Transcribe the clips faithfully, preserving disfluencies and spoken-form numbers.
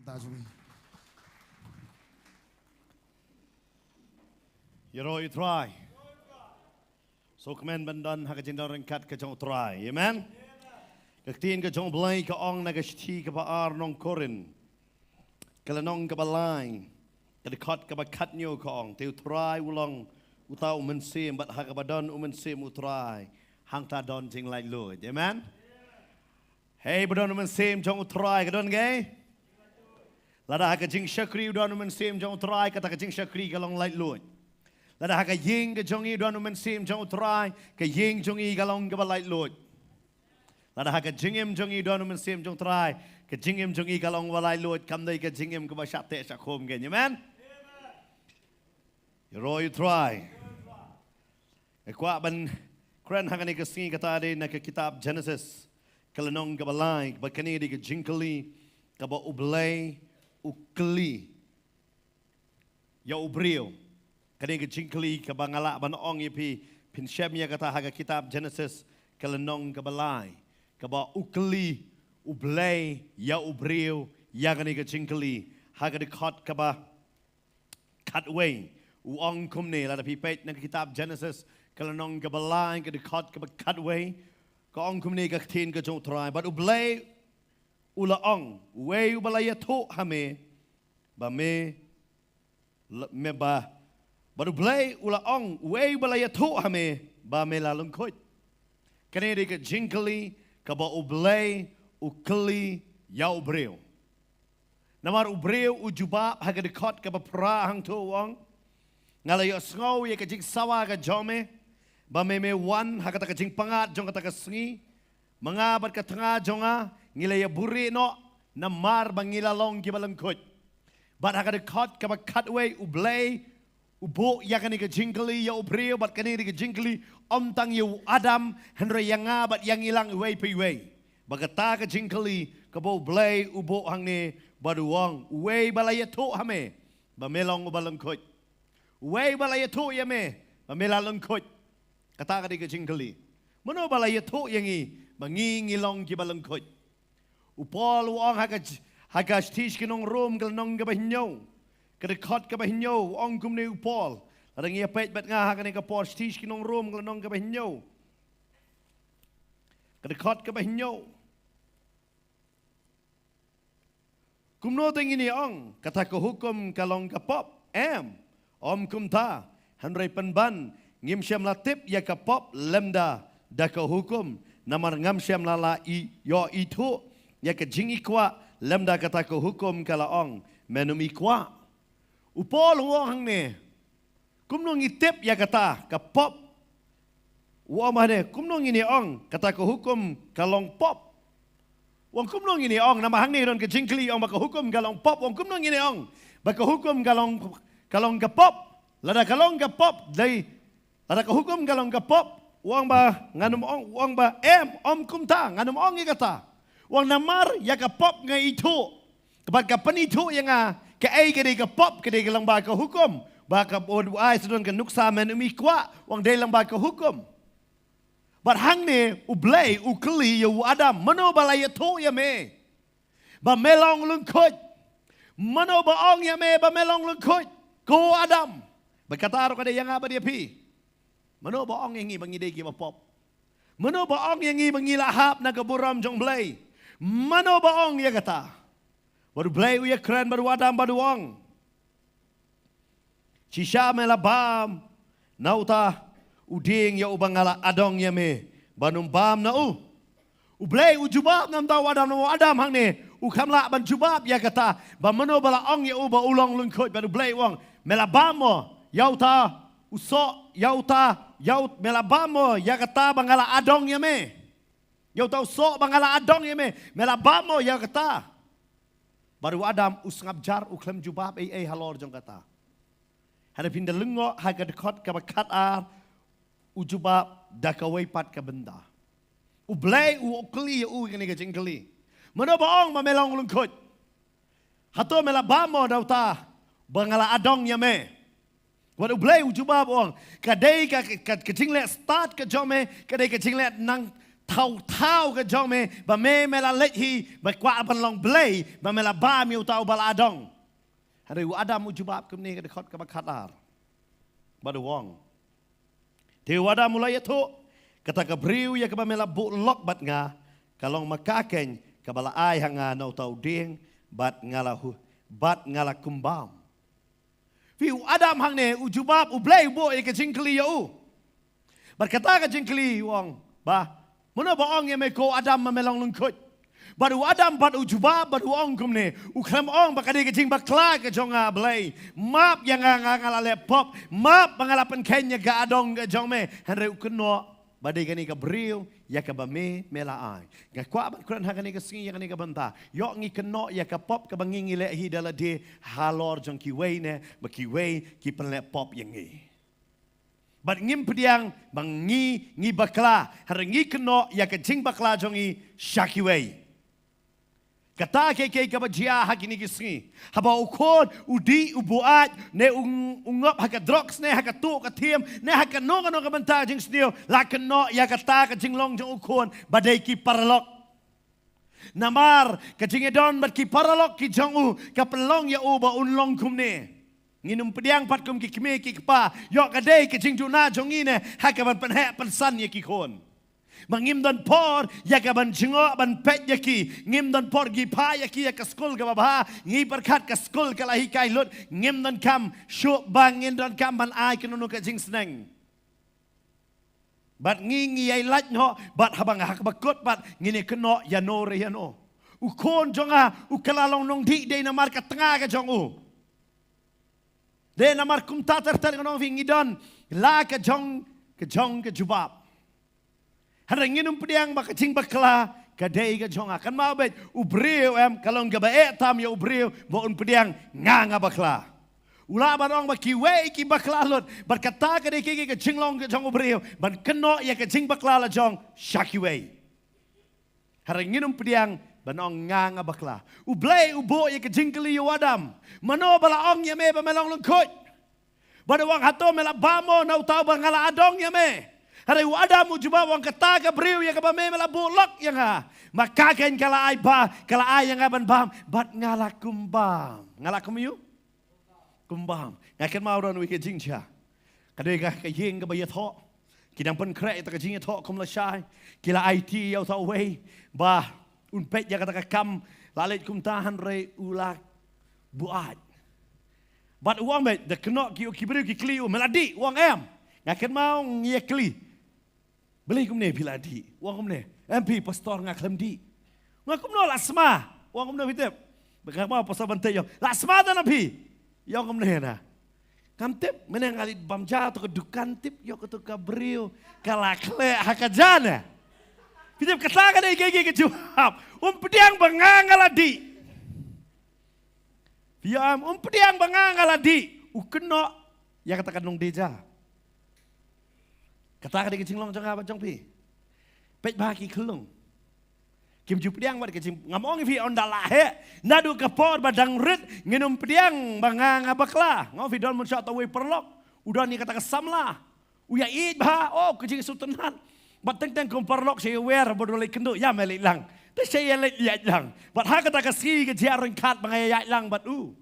Ta jong ngi. Ïaroh ïa u Trai. Sngewkmen ban don ha ka jingdon ryngkat ka jong u Trai. Amen. Ka ktien ka jong u Blei ka ong na ka shithi kaba ar nong Korinth, ka lynnong kaba lai, ka dkhot kaba khathynñiew ka ong, te u Trai u long uta u mynsiem, bad ha kaba don u mynsiem u Trai, hangta don jinglaitluid. Amen. Hei ba don u mynsiem jong u Trai ka don kaei? Lada ha ka jingshakri u don u mynsiem jong u Trai, kata ka jingshakri ka long laitluid. Lada ha ka ïing ka jong ngi u don u mynsiem jong u Trai, ka ïing jong ngi ka long kaba laitluid. Lada ha ka jingim jong ngi u don u mynsiem jong u Trai, ka jingim jong ngi ka long kaba laitluid, kam dei ka jingim kaba shah teh shah khum kein. Amen. Ïaroh ïa u Trai. Nga kwah ban kren ha kane ka sngi kata dei na ka kitab Genesis, ka lynnong kaba lai, ba kane dei ka jingkylli kaba U Blei u kylli ïa u briew. Kane ka jingkylli kaba nga lah ban ong ïa phi, phin shem ïa kata ha ka kitab Genesis, ka lynnong kaba lai, kaba u kylli U Blei ïa u briew ïa kane ka jingkylli, ha ka dkhot kaba khatwei u ong kumne. Lada phi peit na ka kitab Genesis, ka lynnong kaba lai, ka dkhot kaba khatwei, ka ong kumne ka ktien ka jong u Trai: Bad U Blei u la ong, uwei uba la ïathuh ha me ba me, la, me ba, bad U Blei u la ong, uwei uba la ïathuh ha me ba me la lyngkhuid. Kane dei ka jingkylli kaba U Blei u kylli ïa u briew. Namar u briew u jubab ha ka dkhot kaba phra hangto, u ong, nga la ïohsngew ïa ka jingsawa ka jong me, ba me me wan ha kata ka jingpyngngad jong kata ka sngi, ma nga bad ka tnga jong nga ngi la ïabuhrieh noh, namar ba ngi la long kiba lyngkhuid. Bad ha ka dkhot kaba khatwei U Blei u buh ïa kane ka jingkylli ïa u briew, bad kane dei ka jingkylli ym tang ïa u Adam, hynrei ïa nga bad ïa ngi lang iwei pa iwei. Ba kata ka jingkylli kaba U Blei u buh hangne, bad u ong, uwei ba la ïathuh ha me ba me long uba lyngkhuid, uwei ba la ïathuh ïa me ba me la lyngkhuid. Kata ka dei ka jingkylli. Mano ba la ïathuh ïa ngi ba ngi ngi long kiba lyngkhuid? U Paul u ong ha ka, ha ka shithi sha ki nong Rom ka lynnong kaba hynñiew, ka dkhot kaba hynñiew, u ong kumne u Paul. Lada ngi ïa peit bad nga ha kane ka por, shithi sha ki nong Rom ka lynnong kaba hynñiew, ka dkhot kaba hynñiew. Kumno te ngin ïa ong, kata ka hukum ka long ka pop? Em, ym kumta, hynrei pynban ngim shym la tip ïa ka pop lymda da ka hukum, namar ngam shym la la i, ïoh ithuh ïa ka jingikwah lymda kata ka hukum ka la ong, men ym ikwah. U Paul u ong hangne, kumno ngi tip ïa kata ka pop? U ong hangne, kumno ngin ïa ong, kata ka hukum ka long pop? U ong kumno ngin ïa ong, namar hangne don ka jingkylli, ong ba ka hukum ka long pop, u ong kumno ngin ïa ong ba ka hukum ka long, ka long ka pop? Lada ka long ka pop, dei, lada ka hukum ka long ka pop, u ong ba ngan ym ong, u ong ba em, ym kumta, ngan ym ong ïa kata. U ong namar ïa ka pop nga ithuh, bad ka pynithuh ïa nga kaei ka dei ka pop, ka dei ka lyngba ka hukum. Ba ka, u ai sa don ka nuksa men ym ikwah, u ong dei lyngba ka hukum. Bad hangne U Blei u kylli ïa u Adam, mano ba la ïathuh ïa me ba me long lyngkhuid? Mano ba ong ïa me ba me long lyngkhuid, ko Adam? Bad kata ruh ka dei ïa nga bad ïa phi. Mano ba ong ïa ngi ba ngi dei kiba pop? Mano ba ong ïa ngi ba ngi la hap na ka burom jong U Blei? Mano ba ong ïa kata? Bad U Blei u ïakren bad u Adam bad u ong, shisha me la bam na uta u dieng ïa uba nga la adong ïa me ban ym bam na u? U Blei u jubab na uta u Adam, na u Adam hangne u kham lah ban jubab ïa kata, ba mano ba la ong ïa u ba u long lyngkhuid. Bad U Blei u ong, me la bam mo ïa uta u soh, ïa uta, ïa ut-, me la bam mo ïa kata ba nga la adong ïa me? Ïa uta u soh ba nga la adong ïa me, me la bam mo ïa kata? Bad u Adam u sngap jar, u khlem jubab ei ei halor jong kata. Hynrei phin da lyngngoh ha ka dkhot kaba khatar, u jubab da kawei pat ka bynta. U Blei u kylli ïa u kane ka jingkylli, mano ba ong ba me long lyngkhuid? Hato me la bam mo da uta ba nga la adong ïa me? Wat U Blei u jubab u ong, ka dei ka, ka, ka jingleh stad ka jong me, ka dei ka jingleh nang thaw thaw ka jong me, ba me me la leit hi, ba kwah ban long blei, ba me la bam ïa uta uba la adong. Hynrei u Adam u jubab kumne, ka dkhot kaba khatar. Bad u ong, te u Adam u la ïathuh, kata ka briew ïa kaba me la buh lok bad nga, ka long ma ka keiñ kaba la ai ha nga na uta u dieng, bad nga la hu, bad nga la kumbam. Phi, u Adam hangne u jubab, U Blei u buh ïa ka jingkylli ïa u. Bad kata ka jingkylli u ong, ba mano ba ong ïa me ko Adam ba me long lyngkhuid? Bad u Adam pat u jubab bad u ong kumne, u khlem ong ba ka dei ka jingbakla ka jong nga Blei. Map ïa nga, nga, nga la leh pop. Map ba nga la pynkheiñ ïa ka adong ka jong me. Hynrei u kynnoh ba dei kane ka briew ïa kaba me me la ai. Nga kwah ban kren ha kane ka sngi ïa kane ka bynta. Ïoh ngi kynnoh ïa ka pop kaba ngi ngi leh hi da lade halor jong kiwei ne ba kiwei ki pynleh pop ïa ngi. Bad ngim pdiang ba ngi ngi bakla, hynrei ngi kynnoh ïa ka jingbakla jong ngi sha kiwei. Kata ka dei kaba jia ha kine ki sngi. Haba u khun u dih, u buaid, ne u, u ngop ha ka drugs, ne ha ka tuh ka thiem, ne ha kano kano ka bynta jingsniew, la kynnoh ïa kata ka jinglong jong u khun ba dei ki paralok. Namar ka jingïadon bad ki paralok ki jong u ka pynlong ïa u ba un long kumne. Ngin ym pdiang pat kum ki kmie ki kpa, ïoh ka dei ka jingduna jong ngi ne ha kaban pynheh pynsan ïa ki khun. Ba ngim don por ïa kaban jngoh ban peit ïa ki, ngim don por ngi phah ïa ki ïa ka skul kaba bha, ngi pyrkhat ka skul ka la hikai lut, ngim donkam, shuh ba ngin donkam ban ai kano kano ka jingsneng. Bad ngi ngi ïai lait noh, bad haba nga ha kaba kut bad ngin ïa kynnoh ïano re ïano. U khun jong nga u kylla long nongdih dei namar ka tnga ka jong u. Dei namar kumta ter ter, ngan ong phi, ngi don la ka jong, ka jong ka jubab. Hynrei ngin ym pdiang ba ka jingbakla ka dei ka jong nga. Kynmaw beit, u briew em, ka long kaba eh tam ïa u briew ba un pdiang nga nga bakla. U lah ban ong ba kiwei ki bakla lut, bad kata ka dei ka, ka jinglong ka jong u briew ban kynnoh ïa ka jingbakla la jong sha kiwei. Hynrei ngin ym pdiang ban ong nga nga bakla. U Blei u buh ïa ka jingkylli ïa u Adam, mano ba la ong ïa me ba me long lyngkhuid? Bad u ong, hato me la bam mo na uta uba nga la adong ïa me? Hynrei u Adam u jubab u ong, kata ka briew ïa kaba me me la buh lok ïa nga, ma ka keiñ ka la ai ba, ka la ai ïa nga ban bam, bad nga la kumbam. Nga la kum ïu? Kumbam. Nga kynmaw ruh ïa ka jingjia. Ka dei ka, ka ïing kaba ïathoh. Ki dang pynkhreh ïa ka jingïathoh kum lashai. Ki la aiti ïa uta uwei ba un peit ïa kata ka kam, la leit kumta hynrei u la buaid. Bad u ong, beit, da kynnoh ki, ki briew ki kylli u, me la dih? U ong, em. Nga kynmaw ngi ïa kylli, balei kumne phi la dih? U ong kumne, em phi pastor, nga khlem dih. Nga, kumno la sma? U ong kumno phi tip? Ba nga kynmaw pastor ban tip ïa u, la sma te na phi? Ïa u ong kumne na, ngam tip, mynne nga leit bam ja to ka dukan, tip ïa u, kato ka briew ka la khleh ha ka ja na. Phi tip kata ka dei ka, ka, ka jubab. Um pdiang ba nga nga la dih. Phi ïoh em? Um pdiang ba nga nga la dih. U kynnoh ïa kata ka nongdie ja. Kata ka dei ka jinglong jong nga bad jong phi. Peit bha ki khyllung. Kim ju pdiang bad ka jing, ngam ong ïa phi ynda la heh, naduh ka por ba dang rit ngin ym pdiang ba nga nga bakla. Nga ong phi, don mynshuwa uta uwei paralok u don ïa kata ka samla. U ïa ïeit bha, oh, ka jingsngewtynnat. Bad teng teng kum paralok shu ïa wer bad u leit kynduh, ïa me leit lang. Te shu ïa leit ïaid lang. Bad ha kata ka sngi ka jia ryngkat ba nga ïa ïaid lang bad u.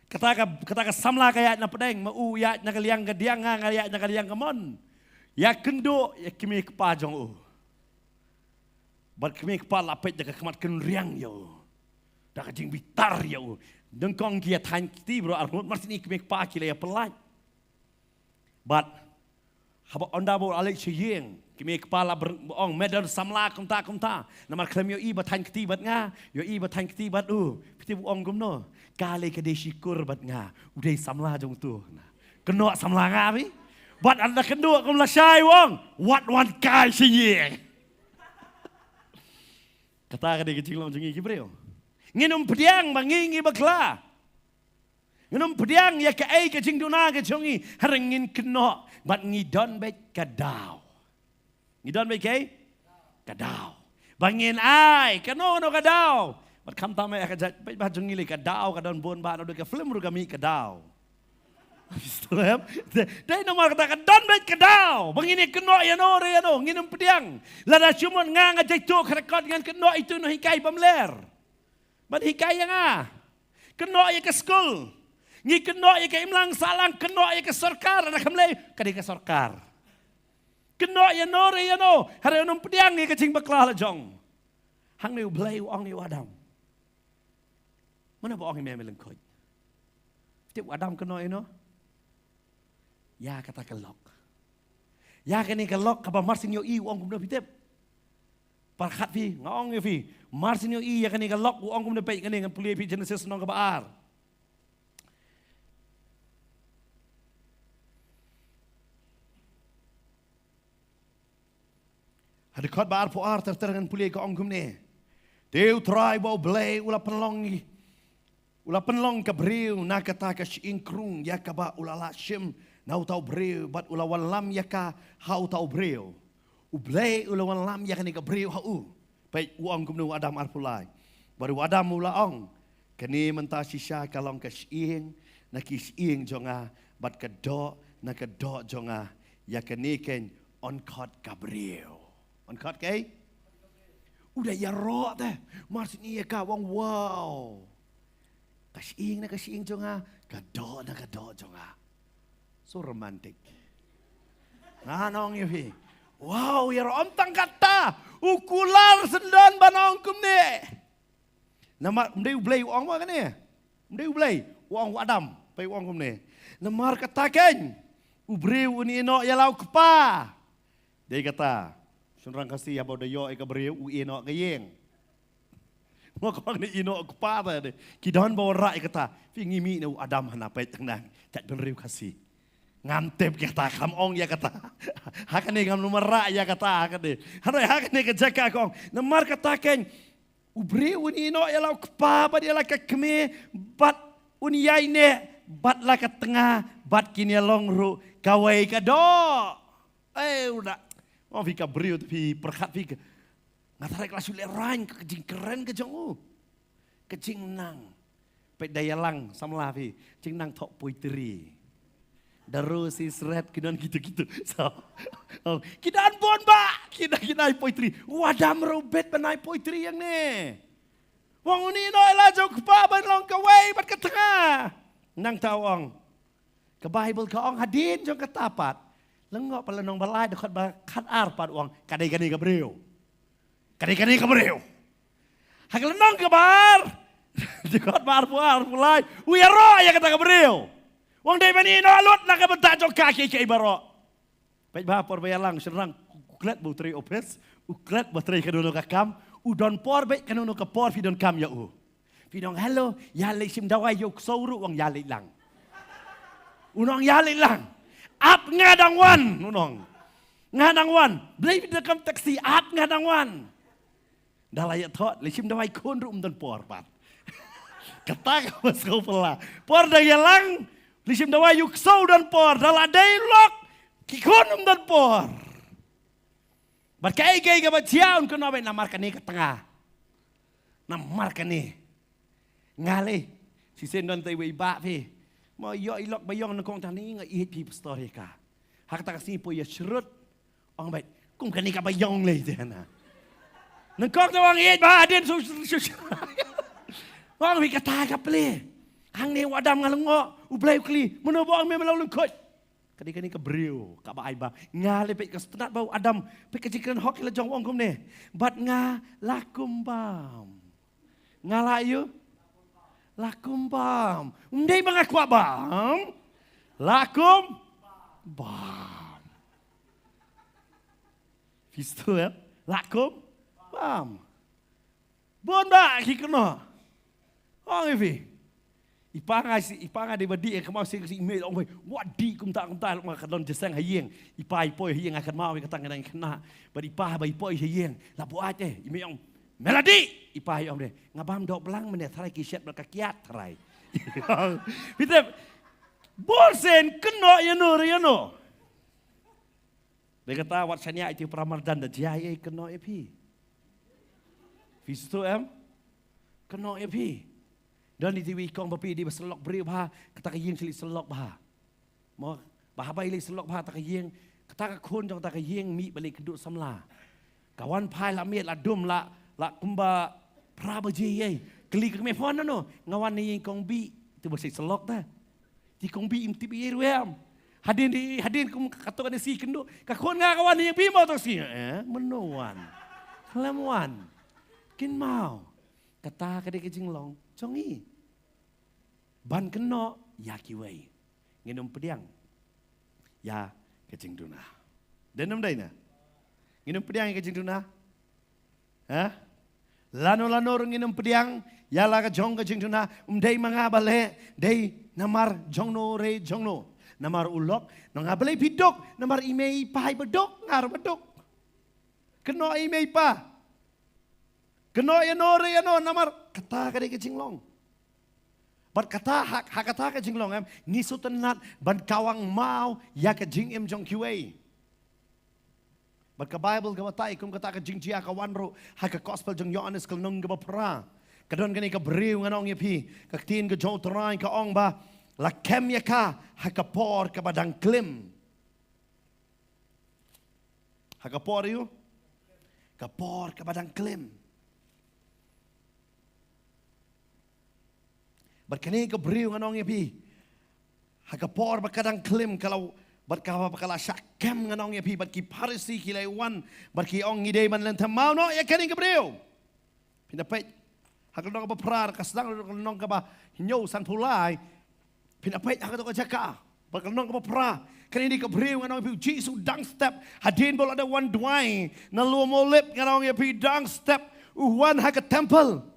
Kata ka, kata ka samla ka ïaid na pdeng, ma u ïaid na ka liang ka diang, nga, nga ïaid na ka liang ka mon. Ïa kynduh ïa kmie kpa jong u. Bad kmie kpa la peit da ka khmat kynriang ïa u, da ka jingbitar ïa u. Nyngkong ki ïa thaiñ kti baroh arngut, mar sini kmie kpa ki la ïa pyllait. Bad haba ynda ba u la leit sha ïing, kmie kpa la ber-, ong, me don samla kumta kumta. Namar khlem ïohi ba thaiñ kti bad nga, ïohi ba thaiñ kti bad u. Phi tip u ong kumno? Ka lei ka dei shi kur bad nga, u dei samla jong uto. Kynnoh samla nga phi. Bad ynda kynduh kum lashai u ong, wat wan kai sha ïing. Kata ka dei ka jinglong jong ngi ki briew. Ngin ym pdiang ba ngi ngi bakla. Ngin ym pdiang ïa kaei ka jingduna ka jong ngi, hynrei ngin kynnoh bad ngi don beit ka daw. Ngi don beit kaei? Ka daw. Ba ngin ai kano kano ka daw. Bad khamtam eh ka jait, beit bha jong ngi lei ka daw ka don bun bha, naduh ka film ruh ka mih ka daw. Phi sngewthuh em? Dei namar kata ka don beit ka daw ba ngin ïa kynnoh ïa no re ïa no, ngin ym pdiang. Lada shu mut nga nga jaituh ka record ngan kynnoh ïa uto u nonghikai bymler. Ban hikai ïa nga. Kynnoh ïa ka skul. Ngi kynnoh ïa ka imlang sahlang, kynnoh ïa ka sorkar, lada kam leh ka dei ka sorkar. Kynnoh ïa no re ïa no, hynrei un ym pdiang ïa ka jingbakla la jong. Hangne U Blei u ong ïa u Adam. Mano ba ong ïa me, me lyngkhuid? Tip u Adam kynnoh ïa no? Ïa kata ka lok. Ïa kane ka lok kaba mar syn ïohi u ong kumno, phi tip? Pyrkhat phi, nga ong ïa phi. Mar syn ïohi ïa kane ka lok u ong kumno, peit kane, ngan pule ïa phi Genesis lynnong kaba ar. Ha dkhot ba arphew ar ter ter ngan pule, ka ong kumne. Te U Trai ba U Blei u la pynlong, u la pynlong ka briew na kata ka shyieng krung ïa kaba u la lah shim na uta u briew, bad u la wallam ïa ka ha uta u briew. U Blei u la wallam ïa kane ka briew ha u. Peit u ong kumno u Adam, arphew lai. Bad u Adam u la ong, kane mynta shisha ka long ka shyieng na ki shyieng jong nga, bad ka doh na ka doh jong nga, ïa kane keiñ yn khot ka briew. Yn khot kaei? U da ïaroh te, mar shu ïa ka, u ong wow. Ka shyieng na ka shyieng jong nga, ka doh na ka doh jong nga. So romantic. Nga ong ïa phi. Wow, ïaroh. Ym tang kata, u kular syndon ban ong kumne. Namar ym dei U Blei u ong ma kane. Ym dei U Blei, u ong u Adam, peit u ong kumne. Namar kata keiñ u briew un ïehnoh ïa la u kpa. Dei kata, shynrang Khasi haba u da ïoh ïa ka briew u ïehnoh ka ïing. Mo, ka ong ne ïehnoh u kpa te de. Ki don ba wanrah ïa kata. Phi, ngi mih na u Adam hana, peit tang nang, tat bynriew Khasi. Ngam tip kata, kam ong ïa kata. Ha kane ngam wanrah ïa kata, ha kane. Hynrei ha kane ka jaka ka ong. Namar kata keiñ u briew un ïehnoh ïa la u kpa bad ïa la ka kmie, bad un ïaineh bad la ka tnga, bad kin ïalong ruh kawei ka doh. Eh, u da. Mo, phi, ka briew te phi pyrkhat phi ka, nga tharai ka la shu lehraiñ ka jingkren ka jong u. Ka jingnang. Peit, da ïalang samla phi, jingnang thoh poetry. Da Rosie Sret, ki don kito kito. So, oh, ki don bun bah, ki don, ki don ai poetry. U Adam ruh u bit ban ai poetry hangne. U ong un ïehnoh ïa la jong u kpa ban long kawei bad ka tnga. Nangta u ong. Ka Baibl ka ong hadien jong kata pat, lyngngoh pat lynnong ba lai dkhot ba khatar pat u ong, ka dei kane ka briew. Ka dei kane ka briew. Ha ka lynnong kaba ar, dkhot ba arphew ar, arphew lai, u ïaroh ïa kata ka briew. U ong dei ban ïehnoh lut na ka bynta jong ka kiei kiei baroh. Peit bha, por ba ïalang shynrang, u klet ba u trei office, u klet ba trei kano kano ka kam, u don por beit kano kano ka por phi donkam ïa u. Phi ong hello, ïa leit shim dawai ïa u ksew ruh, u ong ïa leit lang. Un ong ïa leit lang. Ap, nga dang wan, un ong. Nga dang wan. Balei phi donkam taxi, ap, nga dang wan. Da la ïathoh, leit shim dawai khun ruh ym don por pat. Kata kaba sngewphylla. Por da ïalang, leit shim dawai ïa u ksew don por, da la dei lok, ki khun ym don por. Bad kaei kaei kaba jia un kynnoh beit namar kane ka tnga. Namar kane. Nga lei. Shisien don te iwei i bah phi. Mo ïoh i lok ba ïong nyngkong, tang ni nga ïeit phi pastor ïa ka. Ha kata ka sngi poi ïa shrut. Ong beit, kum kane kaba ïong lei te na. Nyngkong te ong ïeit bha, hadien shu shu shu. Ong phi kata ka plie. Hangne u Adam nga lyngngoh, U Blei u kylli, mano ba ong me me la u lyngkhuid? Ka dei kane ka briew kaba ai bam. Nga lei, peit ka sngewtynnat bha u Adam, peit ka jingkren hok ïa la jong, u ong kumne. Bad nga la kum bam. Nga la ïoh? La kum bam. Ym dei ba nga kwah bam. La kum bam. Phi sngewthuh em? La kum bam. Bun bah ki kynnoh. Ong ïa phi. I pa nga, i pa nga dei ba dih, ka mut shisien ka sngi i mei ong, wei, wat dih kumta kumta, lok ma ka don jingïaseng ha ïing. I pa i poi ha ïing, nga kynmaw ïa kata, nga dang khynnah. Bad i pa ba i poi ha ïing, la buaid eh, i mei ong, me la dih. I pa i ong de, nga bam doh blang mynne, tharai ki shet bad ka kiad tharai. Phi tip, bun sien kynnoh ïano re ïano. Dei kata wat shaniah ïa u para mardan, da jia ei kynnoh ïa phi. Phi sngewthuh em? Kynnoh ïa phi. Don ïa i kong ba phi dei ba syllok briew bha, kata ka ïing shu leit syllok bha. Mo, ba haba i leit syllok bha ha kata ka ïing, kata ka khun jong kata ka ïing mih ba leit kynduh samla. Ka wan phai la miet la dum la, la kumba phra baje ïa i. Kylli ka kmie phi wan nano, nga wan na ïing kong Bih, te ba leit syllok te. Te kong Bih im tip ïa i ruh em. Hadien di, hadien kum kato kane sngi kynduh, ka khun nga ka wan na ïing phi mo to sngi. Eh, mano wan? Khlem wan. Kynmaw. Kata ka dei ka jinglong jong ngi. Ban kynnoh ïa kiwei. Ngin ym pdiang ïa ka jingduna. Dei ne ym dei ne? Ngin ym pdiang ïa ka jingduna. Ha? Lano lano ruh ngin ym pdiang ïa la ka jong ka jingduna. Ym dei ma nga balei, dei namar jongno re jongno. Namar u lok, na nga balei phi duk, namar i mei i pa i ba duk, nga ruh ba duk. Kynnoh i mei i pa. Kynnoh ïano re ïano, namar kata ka dei ka jinglong. Bad kata ha, ha kata ka jinglong em, ngi sngewtynnat ban kawang maw ïa ka jingim jong kiwei. Bad ka Baibl ka batai kum kata ka jingjia ka wan ruh ha ka gospel jong Ïoannis ka lynnong kaba phra. Ka don kane ka briew ngan ong ïa phi, ka ktien ka jong U Trai ka ong ba la kem ïa ka ha ka por kaba dang klim. Ha ka por ïa u? Ka por kaba dang klim. Bad kane ka briew ngan ong ïa phi, ha ka por ba ka dang klim ka la, bad ka ba ka la shah kem ngan ong ïa phi, bad ki Pharisi ki la wan, bad ki ong ngi dei ban lynthem maw noh ïa kane ka briew. Phin da peit ha ka lynnong kaba phra, ka sdang lynnong kaba hynñiew sanphew lai. Phin da peit ha kato ka jaka, bad ka lynnong kaba phra. Kane dei ka briew ngan ong ïa phi, u Jisu dang step hadien ba u la dep wan duwai na lum Olib, ngan ong ïa phi, dang step u wan ha ka temple.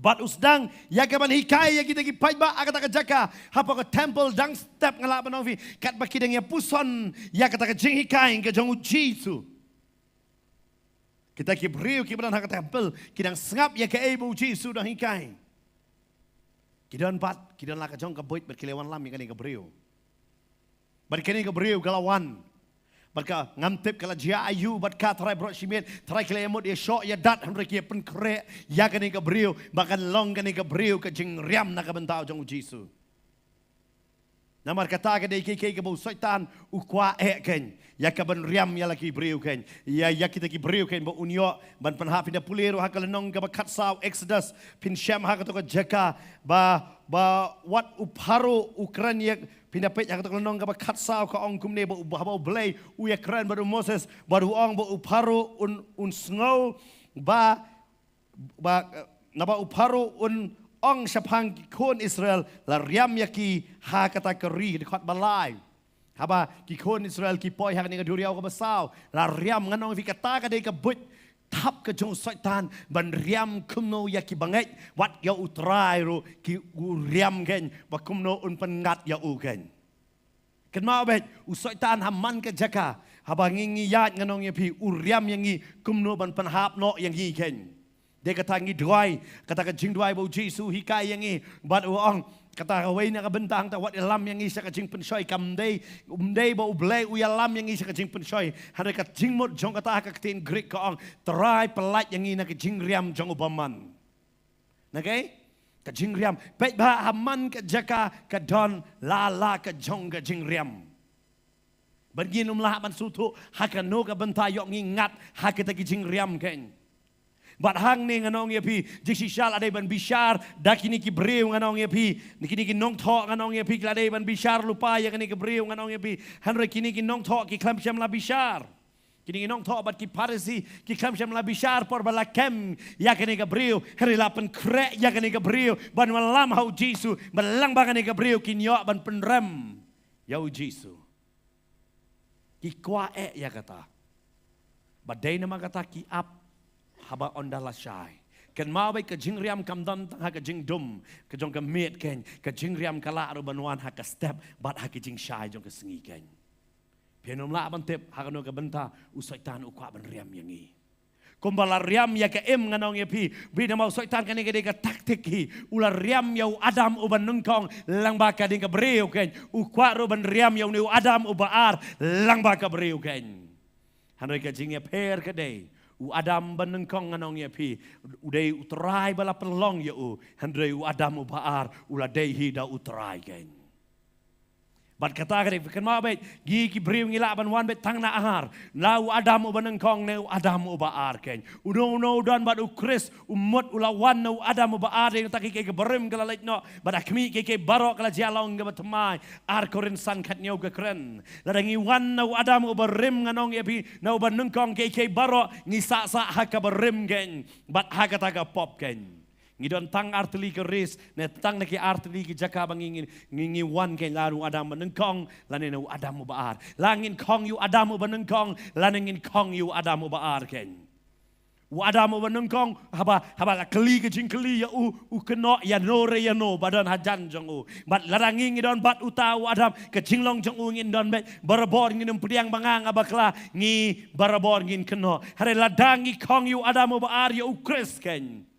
Bad u sdang ïa ka ban hikai ïa kita ki paidbah ha kata ka jaka. Hapoh ka temple dang step nga lah ban ong ïa phi, katba ki dang ïa puson ïa kata ka jinghikai ka jong u Jisu. Kita ki briew kiba don ha ka temple ki dang sngap ïa kaei ba u Jisu dang hikai. Ki don pat, ki don la ka jong ka buit bad ki la wan lam ïa kane ka briew. Bad kane ka briew ka la wan. Bad ka ngam tip ka la jia aïu bad ka, Trai baroh shimet, Trai ki la ïa mut ïa shoh ïa dat, hynrei ki ïa pynkhreh ïa kane ka briew ba kan long kane ka briew ka jingriam na ka bynta jong u Jisu. Namar kata ka dei ka, ka, kaba u Soitan u kwah eh kein ïa ka ban riam ïa la ki briew kein, ïa, ïa kita ki briew kein ba un ïoh ban pynhap. Phin da pule ruh ha ka lynnong kaba khatsaw Exodus, phin shem ha kato ka jaka ba, ba wat u Pharaoh u kren ïa, phin da peit ha kato ka lynnong kaba khatsaw ka ong kumne ba u, ba, ba U Blei u ïa kren bad u Moses, bad u ong ba u Pharaoh un, un sngew ba, ba, eh, naba u Pharaoh un ong shaphang ki khun Israel, la riam ïa ki ha kata ka ri, dkhot ba lai. Haba ki khun Israel ki poi ha kane ka duriaw kaba saw, la riam. Ngan ong ïa phi, kata ka dei ka buit thap ka jong u Soitan ban riam kumno ïa ki bangeit, wat ïa U Trai ruh ki u riam kein ba kumno un pynngat ïa u kein. Kynmaw beit, u Soitan ha man ka jaka, haba ngi, ngi ïaid ngan ong ïa phi, u riam ïa ngi kumno ban pynhap noh ïa ngi kein. Dei kata ngi duwai, kata ka jingduwai ba u Jisu u hikai ïa ngi, bad u ong, kata kawei na ka bynta hangta, wat ïalam ïa ngi sha ka jingpynshoi. Kam dei, ym dei ba U Blei u ïalam ïa ngi sha ka jingpynshoi. Hynrei ka jingmut jong kata ha ka ktien Greek ka ong, Trai pyllait ïa ngi na ka jingriam jong u bymman. Na kaei? Ka jingriam. Peit ba ha man ka jaka ka don la la ka jong ka jingriam. Bad ngin ym lah ban sngewthuh ha kano ka bynta ïoh ngi ngat ha kita ki jingriam kein. Bad hangne ngan ong ïa phi, jingshisha la dei ban bishar da kine ki briew, ngan ong ïa phi, kine ki nongthoh, ngan ong ïa phi, ki la dei ban bishar lypa ïa kine ki briew, ngan ong ïa phi. Hynrei kine ki nongthoh ki khlem shym la bishar. Kine ki nongthoh bad ki Pharisi ki khlem shym la bishar por ba la kem ïa kane ka briew, hynrei la pynkhreh ïa kane ka briew ban wallam ha u Jisu, ba lyngba kane ka briew kin ïoh ban pynrem ïa u Jisu. Ki kwah eh ïa kata. Ba dei namar kata ki ap haba ynda la shai. Kynmaw beit, ka jingriam kam don tang ha ka jingdum ka jong ka miet kein, ka jingriam ka lah ruh ban wan ha ka step bad ha ka jingshai jong ka sngi kein. Phin ym lah ban tip ha kano ka bynta u Soitan u kwah ban riam ïa ngi. Kumba la riam ïa ka im, ngan ong ïa phi, bad namar u Soitan, kane ka dei ka taktik hi, u la riam ïa u Adam uba nyngkong lyngba kane ka briew kein, u kwah ruh ban riam ïa une u Adam uba ar lyngba ka briew kein. Hynrei ka jingïapher ka dei, u Adam ba nyngkong, ngan ong ïa phi, u dei U Trai ba la pynlong ïa u, hynrei u Adam uba ar u la dei hi da U Trai kein. Bad kata ka dei, kynmaw bad, ngi ki briew ngi lah ban wan bad tang na ar. Na u Adam uba nyngkong ne u Adam uba ar kein. Uno uno u don bad u Khrist, u mut u la wan na u Adam uba ar, ïa kata ki, ki barim ka la leit noh. Bad ha khmih ki, ki baroh ka la jia long kaba thymmai. Ar Korinth san khathynñiew ka kren. Lada ngi wan na u Adam uba rim, ngan ong ïa phi, na uba nyngkong, ki, ki baroh ngi sah sah ha kaba rim kein. Bad ha kata ka pop kein. Ngi don tang artylli ka ris, ne tang na ki artylli ki jaka ba ngi, ngi, ngi, ngi wan kein, la na u Adam ba nyngkong, lane na u Adam uba ar. La ngin khong ïa u Adam uba nyngkong, lane ngin khong ïa u Adam uba ar kein. U Adam uba nyngkong, haba, haba la kylli ka jingkylli ïa u, u kynnoh ïano re ïano ba don hajan jong u. Bad lada ngi ngi don bad uta u Adam, ka jinglong jong u ngin don bad, barabor ngin ym pdiang ba nga nga bakla, ngi barabor ngin kynnoh. Hynrei lada ngi khong ïa u Adam uba ar ïa u Khrist kein.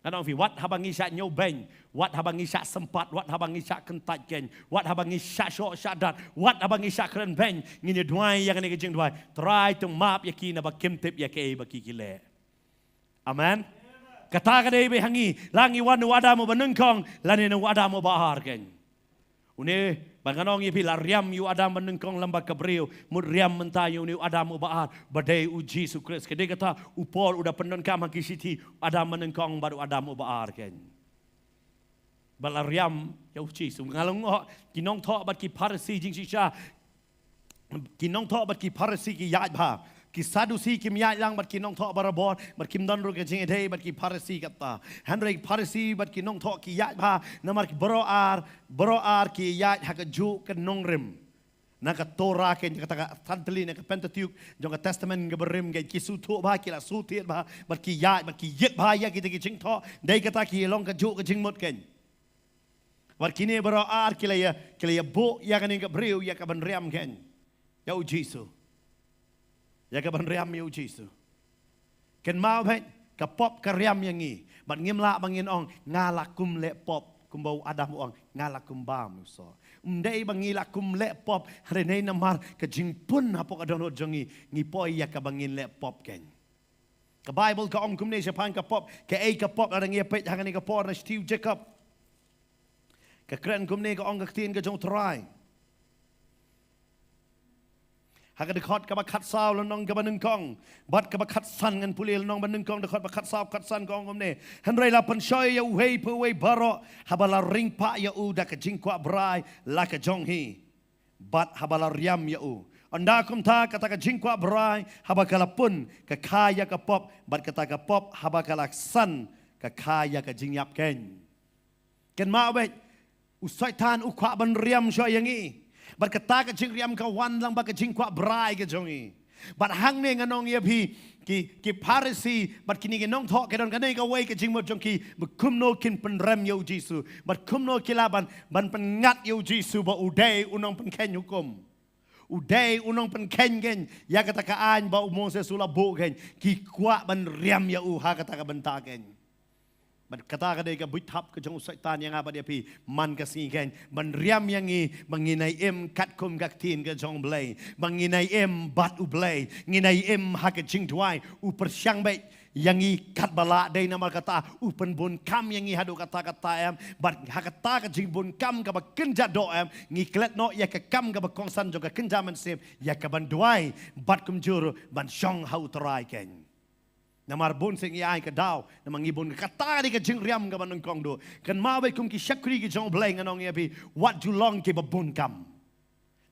Ngan ong ïa phi, wat haba ngi shah ñiewbeiñ, wat haba ngi shah sympat, wat haba ngi shah kyntait kein, wat haba ngi shah shoh shah dat, wat haba ngi shah kren beiñ, ngin ïa duwai ïa kane ka jingduwai. Trai to map ïa ki naba kim tip ïa kaei ba ki ki leh. Amen. Kata ka dei bad ha ngi, la ngi wan na u Adam uba nyngkong, lane na u Adam uba ar kein. Une, ba ngan ong ïa phi, la riam ïa u Adam ba nyngkong lem bad ka briew, mut riam mynta ïa une u Adam uba ar, ba dei u Jisu Khrist. Ka dei kata u Paul u da pyndonkam ha ki shithi, u Adam ba nyngkong bad u Adam uba ar kein. Ba la riam ïa u Jisu. Nga la ong, ki nongthoh bad ki Pharisi jingshisha, ki nongthoh bad ki Pharisi ki ïaid bha. Ki Sadusi kim ïaid lang bad ki nongthoh barabor, bad kim don ruh ka jingïadei bad ki Pharisi kata. Hynrei ki Pharisi bad ki nongthoh ki ïaid bha, namar ki baroh ar, baroh ar ki ïaid ha kajuh ka nongrim. Na ka Torah kein, kata ka san tylli na ka Pentateuch, jong ka Testament kaba rim kein, ki sngewthuh bha, ki la sngewthuh bha, bad ki ïaid, bad ki ïit bha ïa kita ki jingthoh, dei kata ki long kajuh ka jingmut kein. Bad kine baroh ar ki la ïa, ki la ïa buh ïa kane ka briew ïa ka ban riam kein. Ïa u Jisu. Ïa ka ban riam ïa u Jisu. Kynmaw bad, ka pop ka riam ïa ngi. Bad ngim lah ba ngin ong, nga la kum leh pop. Kumba u Adam u ong, nga la kum bam u soh. Ym dei ba ngi la kum leh pop, hynrei namar ka jingpun hapoh ka dohnud jong ngi, ngi poi ïa ka ba ngin leh pop kein. Ka Baibl ka ong kumne shaphang ka pop, kaei ka pop, lada ngi ïa peit ha kane ka por na shithi u Jakob. Ka kren kumne, ka ong ka ktien ka jong u Trai. Ha ka dkhot kaba khatsaw lynnong kaba nyngkong, bad kaba khatsan ngan pule lynnong ba nyngkong dkhot ba khatsaw khatsan ka ong kumne. Hynrei la pynshoi ïa uwei pa uwei baroh, haba la ring pah ïa u da ka jingkwah brai la ka jong hi. Bad haba la riam ïa u. Ynda kumta kata ka jingkwah brai, haba ka la pun, ka kha ïa ka pop, bad kata ka pop, haba ka la san, ka kha ïa ka jingïap kein. Kynmaw bad, u Soitan u kwah ban riam shuh ïa ngi. Bad kata ka jingriam ka wan lang bad ka jingkwah brai ka jong ngi. Bad hangne ngan ong ïa phi, ki, ki Pharisi, bad kine ki nongthoh ki don kane kawei ka jingmut jong ki, ba kumno kin pynrem ïa u Jisu. Bad kumno ki lah ban, ban pynngat ïa u Jisu ba u dei u nongpynkheiñ hukum. U dei u nongpynkheiñ kein, ïa kata ka aiñ ba u Moses u la buh kein, ki kwah ban riam ïa u ha kata ka bynta kein. Bad kata ka dei ka buit thap ka jong u Soitan ïa nga bad ïa phi, man ka sngi kein, ban riam ïa ngi, ba ngin ïai im katkum ka ktien ka jong u Blei, ba ngin ïai im bad u Blei, ngin ïai im ha ka jingduwai, u pyrshang beit ïa ngi katba lah, dei namar kata, u pynbunkam ïa ngi haduh katta katta em, bad ha kata ka jingbun kam kaba kynja doh em, ngi klet noh ïa ka kam kaba kongsan jong ka kynja mynsiem, ïa ka ban duwai, bad kumjuh, ban shong ha u Trai kein. Namar bun sien ngi ai ka daw, namar ngi bun kata ka dei ka jingriam kaba nyngkong duh. Kynmaw bad kum ki shakri ki jong u Blei ngan ong ïa phi, wat ju long kiba bun kam.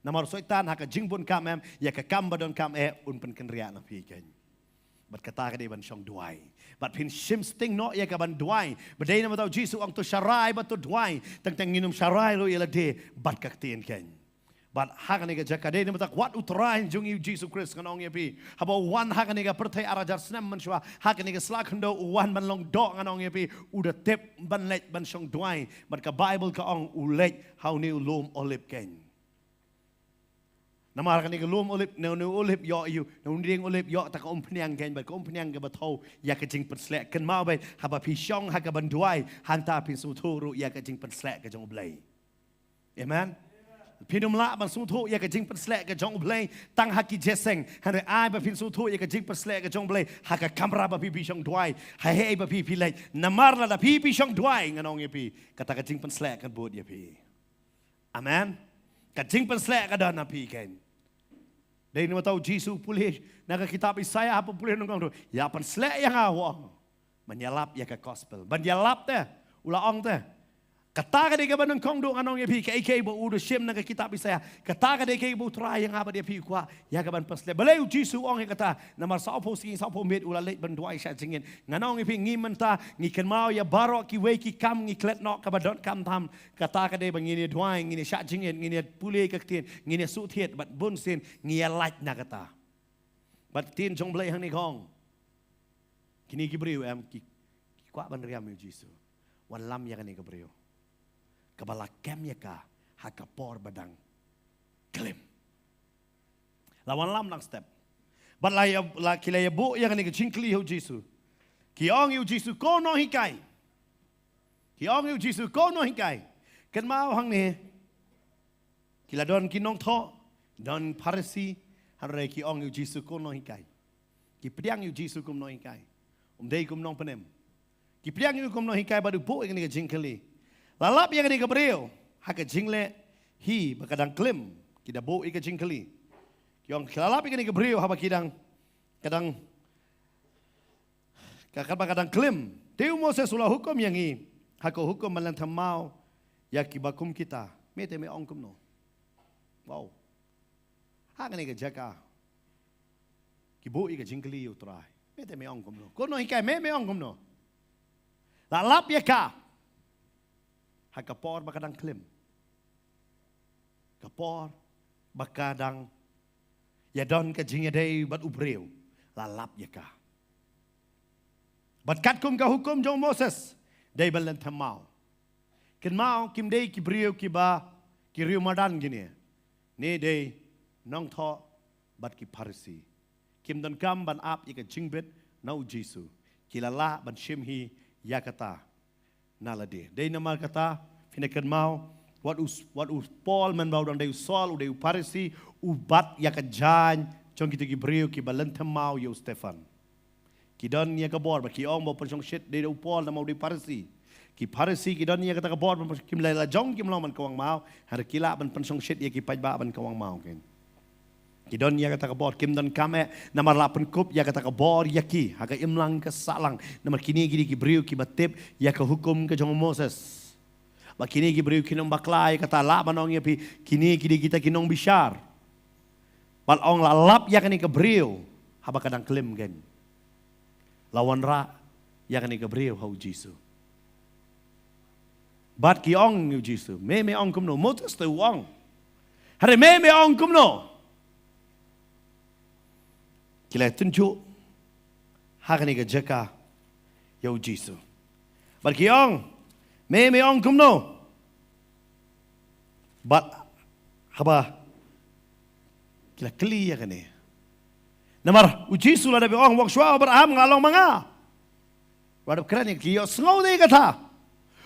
Namar u Soitan ha ka jingbun kam em, ïa ka kam ba donkam eh, un pynkynriah na phi kein. Bad kata ka dei ban shong duwai. Bad phin shim sting noh ïa ka ban duwai. Ba dei namar u Jisu u ong to sharai bad to duwai. Teng teng ngin ym sharai ruh ïa lade bad ka ktien kein. Bad ha kane ka jaka dei namar wat u Trai jong ngi u Jisu Khrist ngan ong ïa phi. Haba u wan ha kane ka pyrthei ar hajar snem mynshuwa. Ha kane ka sla khyndew u wan ban long doh ngan ong ïa phi. U da tip ban leit ban shong duwai. Bad ka Baibl ka ong u leit ha une u lum Olib kein. Namar kane ka lum Olib, na une u Olib ïoh ïa u, na une u dieng Olib ïoh ta ka umphniang kein, bad ka umphniang kaba thew ïa ka jingpynshlur. Kynmaw bad, haba phi shong ha ka ban duwai, hangta phin sngewthuh ruh ïa ka jingpynshlur ka jong u Blei. Amen. Phin ym lah ban sngewthuh ïa ka jingpynshlur ka jong u Blei, tang ha ki jingïaseng, hynrei ai ba phin sngewthuh ïa ka jingpynshlur ka jong u Blei, ha ka kamra ba phi phi shong duwai, ha kaei ba phi phi leit, namar lada phi phi shong duwai, ngan ong ïa phi, kata ka jingpynshlur kan bud ïa phi. Amen. Ka jingpynsleh ka don ha phi kein. Dei namar ta u Jisu u pule na ka kitab Isaiah, haba u pule u nongkong, u ïa pynsleh ïa nga, u ong, ban ïalap ïa ka gospel. Ban ïalap te, u la ong te. Kata ka dei kaba nyngkong, ngan ong ïa phi, kaei kaei ba u da shim na ka kitab Isaiah. Kata ka dei kaei ba U Trai ïa nga bad ïa phi u kwah ïa ka ban pynsleh. Balei u Jisu u ong ïa kata? Namar saphew sngi saphew miet u la leit ban duwai shah jingit. Ngan ong ïa phi, ngi mynta ngi kynmaw ïa baroh kiwei ki kam ngi klet noh kaba donkam tam. Kata ka dei ba ngin ïa duwai, ngin ïa shah jingit, ngin ïa pule ka ktien, ngin ïa shu thied, bad bunsien ngi ïa lait na kata. Bad ktien jong U Blei hangne ka ong, kine ki briew, em, ki, ki kwah ban riam ïa u Jisu. Wanlam ïa kane ka briew kaba la kem ïa ka ha ka por ba dang klim. La wanlam dang step. Bad la ïa, la ki la ïa buh ïa kane ka jingkylli ha u Jisu. Ki ong ïa u Jisu, ko nonghikai. Ki ong ïa u Jisu, ko nonghikai. Kynmaw hangne, ki la don ki nongthoh, don Pharisi, hynrei ki ong ïa u Jisu, ko nonghikai. Ki pdiang ïa u Jisu kum nonghikai. Um dei kum nongpynim. Ki pdiang ïa u kum nonghikai bad u buh ïa kane ka jingkylli. La lap ïa kane ka briew ha ka jingleh hi ba ka dang klim. Ki da buh ïa ka jingkylli. Ki ong, ki la lap ïa kane ka briew haba ki dang, ka dang, ka, ka, ba ka dang klim. Te u Moses u la hukum ïa ngi ha ka hukum ban lynthem maw ïa kiba kum kita. Me te me ong kumno? Wow. Ha kane ka jaka ki buh ïa ka jingkylli ïa U Trai. Me te me ong kumno? Ko nonghikai, me me ong kumno? La lap ïa ka ha ka por ba ka dang klim. Ka por ba ka dang ïa don ka jingïadei bad u briew. La lap ïa ka. Bad katkum ka hukum jong u Moses, dei ban lynthem maw. Kynmaw, kim dei ki briew kiba, ki riew madan kine. Ne dei nongthoh bad ki Pharisi. Kim donkam ban ap ïa ka jingbit na u Jisu. Ki la lah ban shim hi ïa kata na lade. Dei namar kata, phin ïa kynmaw, wat u, wat u Paul, man ba u dang dei u Saul, u dei u Pharisi, u bat ïa ka jaiñ jong kito ki briew kiba lynthem maw ïa u Stephan. Ki don ïa ka bor ba ki ong ba u pynshongshit dei da u Paul namar u dei Pharisi. Ki Pharisi ki don ïa kata ka bor ba kim la lajong kim long ban kawang maw, hynrei ki lah ban pynshongshit ïa ki paidbah ban kawang maw kein. Ki don ïa kata ka bor, kim donkam eh, namar la pynkup ïa kata ka bor ïa ki ha ka imlang ka sahlang. Namar kine ki dei ki briew kiba tip ïa ka hukum ka jong u Moses. Ba kine ki briew kin ym bakla ïa kata, lah ban ong ïa phi, kine ki dei kita ki nongbishar. Bad ong la lap ïa kane ka briew haba ka dang klim kein. La wanrah ïa kane ka briew ha u Jisu. Bad ki ong ïa u Jisu, me me ong kumno? Moses te u ong. Hynrei me me ong kumno? Ki la tynjuh ha kane ka jaka ïa u Jisu. Bad ki ong, me me ong kumno? Bad haba ki la kylli ïa kane. Namar u Jisu la dep ong, wat shuwa Abraham nga long ma nga. Wat dep kren ïa ki, ïohsngew de kata.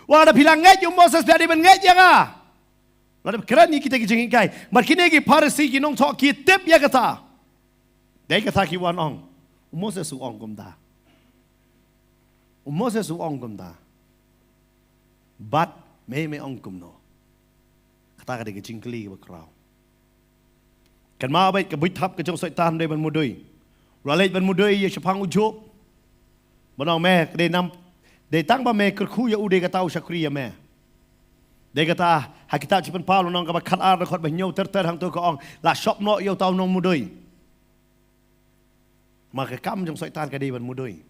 Wat dep phi la ngeit ïa u Moses, phi dei ban ngeit ïa nga. Wat dep kren ïa kita ki jinghikai. Namar kine ki Pharisi ki nongthoh ki tip ïa kata. Dei kata ki wan ong, u Moses u ong kumta. U Moses u ong kumta. Bad me me ong kumno? Kata ka dei ka jingkylli kaba khraw. Kynmaw beit ka buit thap ka jong u Soitan dei ban mudui. U la leit ban mudui ïa shaphang u Job. Ban ong me, ka dei nam, dei tang ba me kyrkhu ïa u dei kata u shakri ïa me. Dei kata ha kitab Jingpynpaw lynnong kaba khatar dkhot ba hynñiew ter ter hangto ka ong, la shop noh ïa uta u nongmudui. Ma ka kam jong u Soitan ka dei ban mudui.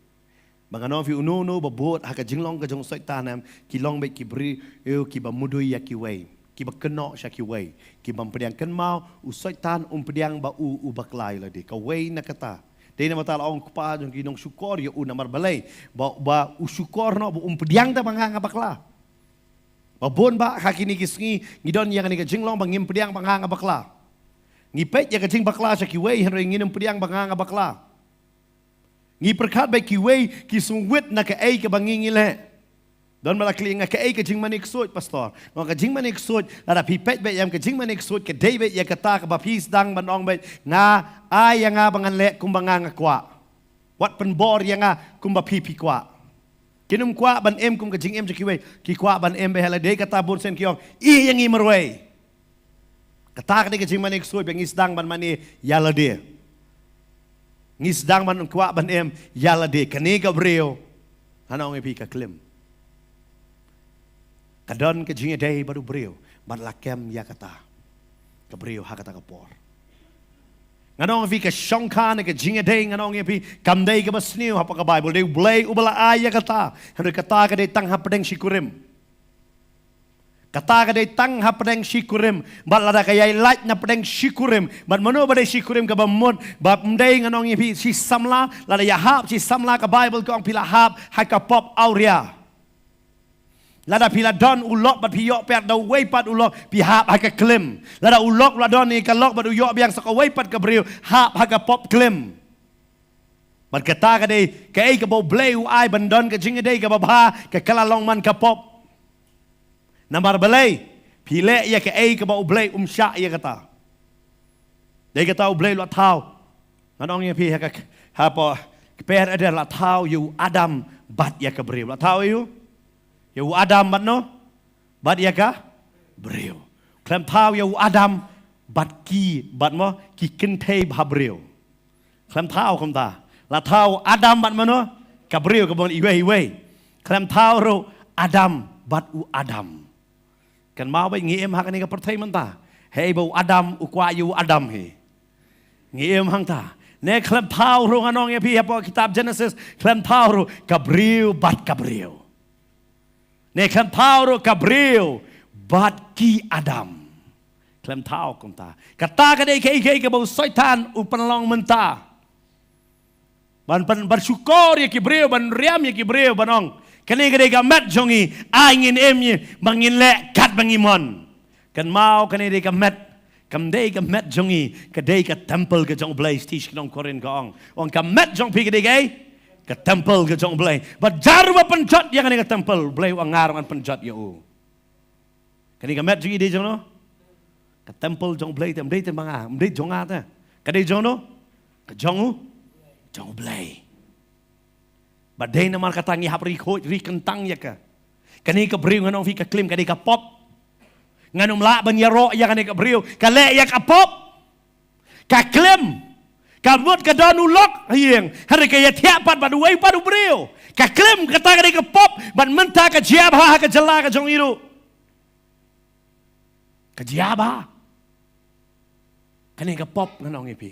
Ba ngan ong ïa phi, uno uno uba bud ha ka jinglong ka jong u Soitan, em, ki long beit ki briew kiba mudui ïa kiwei, kiba kynnoh sha kiwei, kiba ym pdiang. Kynmaw, u Soitan um pdiang ba u u bakla ïa lade. Kawei na kata. Dei namar kata la ong u Kpa jong ki nongshukor ïa u, namar balei? Ba, ba u shukor noh ba um pdiang te ba nga nga bakla. Ba bun ba ha kine ki sngi ngi don ïa kane ka jinglong ba ngim pdiang ba nga nga bakla. Ngi peit ïa ka jingbakla sha kiwei hynrei ngin ym pdiang ba nga nga bakla. Ngi pyrkhat ba kiwei ki sngewbha na kaei kaba ngi ngi leh. Don ba la kylli nga, kaei ka jingmane ksuid, pastor? Nga ong ka jingmane ksuid, lada phi peit beit ïa ka jingmane ksuid, ka dei beit ïa kata kaba phi sdang ban ong beit, nga, ai ïa nga ba ngan leh kumba nga nga kwah. Wat pynbor ïa nga kumba phi phi kwah. Kin ym kwah ban im kum ka jingim jong kiwei, ki kwah ban im beit ha lade. Kata bun sien ki ong, ïeh ïa ngi marwei. Kata ka dei ka jingmane ksuid ba ngi sdang ban mane ïa lade. Ngi sdang ban kwah ban im ïa lade. Kane ka briew, ngan ong ïa phi, ka klim. Ka don ka jingïadei bad u briew, bad la kem ïa kata ka briew ha kata ka por. Ngan ong ïa phi, ka shongkha ne ka jingïadei, ngan ong ïa phi, kam dei kaba sniew hapoh ka Baibl. Dei U Blei uba la ai ïa kata. Hynrei kata ka dei tang hapdeng shi kurim. Kata ka dei tang hapdeng shi kurim. Bad lada ka ïai lait napdeng shi kurim, bad mano ba dei shi kurim kaba mut, bad ym dei, ngan ong ïa phi, shi samla, lada ïahap shi samla, ka Baibl ka ong phi la hap ha ka pop awria. Lada phi la don u lok bad phi ïoh peit da uwei pat u lok, phi hap ha ka klim. Lada u lok la don ïa ka lok bad u ïoh biang sa kawei pat ka briew, hap ha ka pop klim. Bad kata ka dei kaei kaba U Blei u ai ban don ka jingïadei kaba bha, ka kylla long man ka pop. Namar balei? Phi leh ïa kaei kaba U Blei um shah ïa kata. Dei kata U Blei u la thaw. Ngan ong ïa phi ha ka, hapoh Kper Eden la thaw ïa u Adam bad ïa ka briew. La thaw ïa u, ïa u Adam bad no? Bad ïa ka briew. Khlem thaw ïa u Adam bad ki, bad mo, ki kynthei bhabriew. Khlem thaw kumta. La thaw Adam bad mano? Ka briew, ka bun iwei iwei. Khlem thaw ruh Adam bad u Adam. Kynmaw beit, ngi im ha kane ka pyrthei mynta. Hei ba u Adam u kwah ïa u Adam hi. Ngi im hangta. Ne khlem thaw ruh, ngan ong ïa phi, hapoh kitab Genesis, khlem thaw ruh ka briew bad ka briew. Ne khlem thaw ruh ka briew bad ki Adam. Khlem thaw kumta. Kata ka dei kaei kaei kaba u Soitan u pynlong mynta. Ban, ban, ban shukor ïa ki briew, ban riam ïa ki briew, ban ong, kane ka dei ka met jong ngi, ai ngin im ïa, ba ngin leh katba ngi mon. Kynmaw, kane dei ka met. Kam dei ka met jong ngi, ka dei ka templ ka jong U Blei, shi shnong Korinth ka ong. Ong ka met jong phi ka dei kaei? Ka templ ka jong U Blei. Bad jar ba pynjot ïa kane ka templ, U Blei u ngar ban pynjot ïa u. Kane ka met jong ngi dei jong no? Ka templ jong U Blei te, ym dei te ma nga, ym dei jong nga te. Ka dei jong no? Ka jong u, jong U Blei. Bad dei namar kata ngi hap ri khuid, ri kyntang ïa ka. Kane ka briew, ngan ong phi, ka klim, ka dei ka pop. Ngan ym lah ban ïaroh ïa kane ka briew, ka leh ïa ka pop. Ka klim. Ka mut ka don u lok ha ïing, hynrei ka ïathiah pat bad uwei pat u briew. Ka klim, kata ka dei ka pop. Bad mynta ka jia bha ha ka jylla ka jong ngi ruh. Ka jia bha. Kane ka pop, ngan ong ïa phi.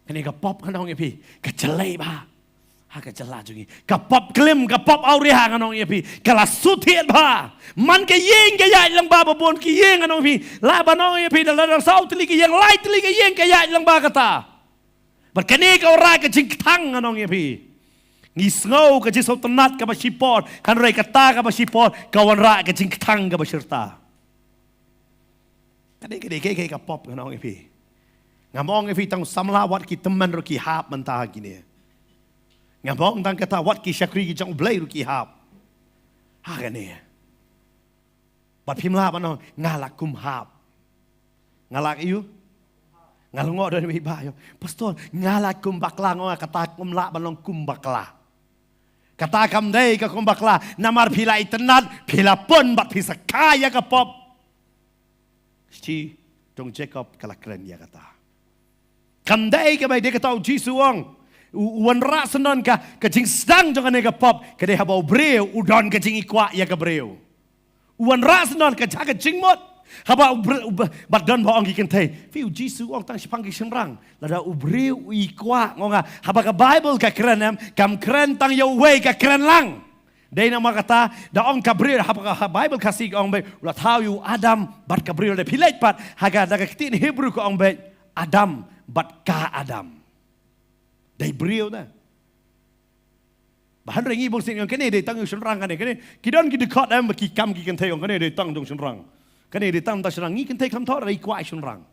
Kane ka pop, ngan ong ïa phi, ka jlei bha ha ka jylla jong ngi. Ka pop klim, ka pop awria, ngan ong ïa phi, ka la shu thied bha. Man ka ïing ka ïaid lyngba, ba bun ki ïing, ngan ong ïa phi, lah ban ong ïa phi, da la dang saw tylli ki ïing, lai tylli ki ïing ka ïaid lyngba kata. Bad kane ka wanrah ka jingkthang, ngan ong ïa phi. Ngi sngew ka jingsngewtynnad kaba shipor, hynrei kata kaba shipor ka wanrah ka jingkthang kaba shirta. Ka dei, ka dei kaei kaei ka pop, ngan ong ïa phi. Ngam ong ïa phi tang samla, wat ki tymmen ruh ki hap mynta ha kine. Ngam ong tang kata, wat ki shakri ki jong U Blei ruh ki hap ha kane. Bad phim lah ban ong, nga la kum hap. Nga la ïoh, nga la ngoh don beit ba ïoh, Pastor, nga la kum bakla. Nga ong, kata kum lah ban long kum bakla. Kata kam dei ka kum bakla. Namar phi la itynnad, phi la pun bad phi sa kha ïa ka pop. Shi tong Jakob ka la kren ïa kata. Kam dei kaba, dei kata U Jisu u ong. U, u wanrah syndon ka, ka jingsdang jong kane ka pop, ka dei haba u briew u don ka jingïakwah ïa ka briew. U wanrah syndon ka jaka jingmut. Haba u bre-, u ba-, ba don ba ong ki kynthei, phi, U Jisu u ong tang shaphang ki shynrang. Lada u briew u ïakwah, nga ong, haba ka Baibl ka kren em, kam kren tang ïa uwei, ka kren lang. Dei namar kata, da ong ka briew, haba ka, ha Baibl Khasi ka ong beit, u la thaw ïa u Adam bad ka briew. Lada phi leit pat ha ka, da ka ktien Hebru ka ong beit, Adam bad ka Adam. Dei briew da. Ba hynrei ngi bun sien ong kane dei tang ïa u shynrang kane, kane. Ki don ki dkhot em ba ki kam ki kynthei ong kane dei tang jong shynrang. Kane dei tang da shynrang, ngi kynthei khlem thoh da i kwah shynrang.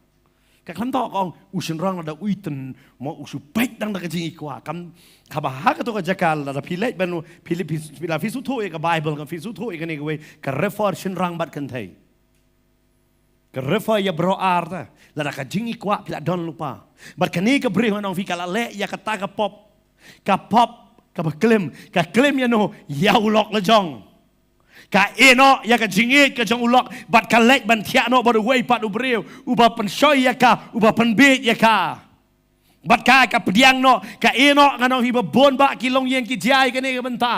Ka khlem thoh, ka ong u shynrang lada u itynnad mo u shu peit tang da ka jingïakwah. Kam, haba ha kato ka jaka lada phi leit ban phi leit phi, phi la phi shu thoh ïa ka Baibl, ka phi shu thoh ïa kane kawei, ka refer shynrang bad kynthei. Ka refer ïa baroh ar ta. Lada ka jingïakwah phi la don lypa. Bad kane ka briew ngan ong phi ka la leh ïa kata ka pop. Ka pop kaba klim. Ka klim ïa no, ïa u lok lajong. Ka ïeh noh ïa ka jingïeit ka jong u lok, bad ka leit ban thiah noh bad uwei pat u briew uba pynshoi ïa ka, uba pynbieit ïa ka. Bad ka, ka pdiang noh, ka ïeh noh, ngan ong ïa phi, ba bun bah ki longïing ki jia ïa kane ka bynta.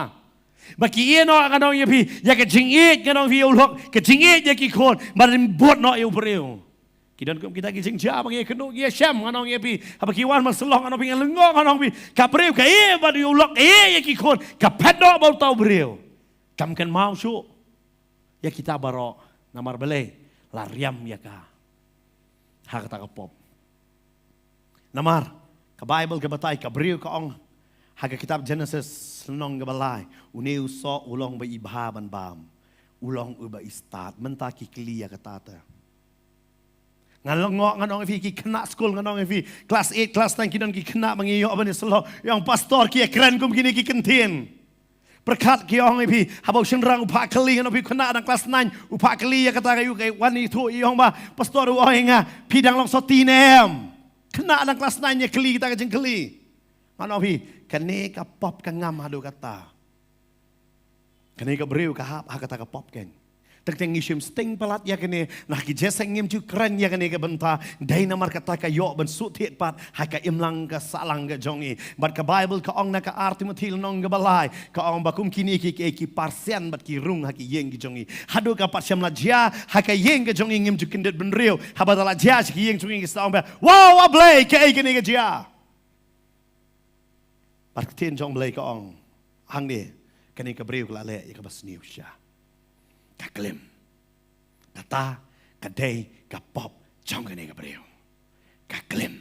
Ba ki ïeh noh, ngan ong ïa phi, ïa ka jingïeit, ngan ong ïa phi, ïa u lok, ka jingïeit ïa ki khun, bad ym bud noh ïa u briew. Ki don kum kita ki jingjia ba ngi ïakynduh, ngi ïashem, ngan ong ïa phi, haba ki wan ban sylloh, ngan ong ïa phi, ngan lyngngoh, ngan ong ïa phi, ka briew ka ïeh bad u lok, ka ïeh ïa ki khun, ka phet noh bad uta u briew. Kam kynmaw shuh ïa kita baroh, namar balei, la riam ïa ka ha kata ka pop. Namar ka Baibl ka batai, ka briew ka ong ha ka kitab Jenesis lynnong kaba lai, une u soh u long ba i bha ban bam, u long uba i stad. Mynta ki kylli ïa kata te. Ngan lyngngoh, ngan ong ïa phi, ki khynnah skul, ngan ong ïa phi, klas eight, klas nine, ki don ki khynnah ba ngi ïoh ban ïasylloh, ïa u pastor, ki ïakren kum kine ki kyntien. Pyrkhat, ki ong ïa phi, haba u shynrang u phah kylli, ngan ong ïa phi, khynnah dang klas nine, u phah kylli ïa kata ka, ïa u, ka wan ïathuh, ïa u, ong ba, "Pastor, u ong ïa nga, phi dang long sotti ne em?" Khynnah dang klas nine ïakylli kita ka jingkylli. Ngan ong ïa phi, kane ka pop ka ngam haduh katta. Kane ka briew ka hap ha kata ka pop, keiñ. Teng teng ngi shim sting palat ïa kane, na ki jingïaseng ngim ju kren ïa kane ka bynta, dei namar kata ka ïoh ban shu thied pat ha ka imlang ka sahlang ka jong ngi. Bad ka Baibl ka ong na ka ar Timothi lynnong kaba lai, ka ong ba kum kine ki, ki, ki parsian bad ki rung ha ki ïing ki jong ngi. Haduh ka pat shym la jia ha ka ïing ka jong ngi, ngim ju kyndit bynriew. Haba da la jia sha ki ïing jong ngi, ki sa ong ba, "Wow, A Blei, kaei kane ka jia?" Bad ka ktien jong U Blei ka ong hangne, kane ka briew ka la leh ïa kaba sniew shisha. Ka klim. Kata ka dei ka pop jong kane ka briew. Ka klim.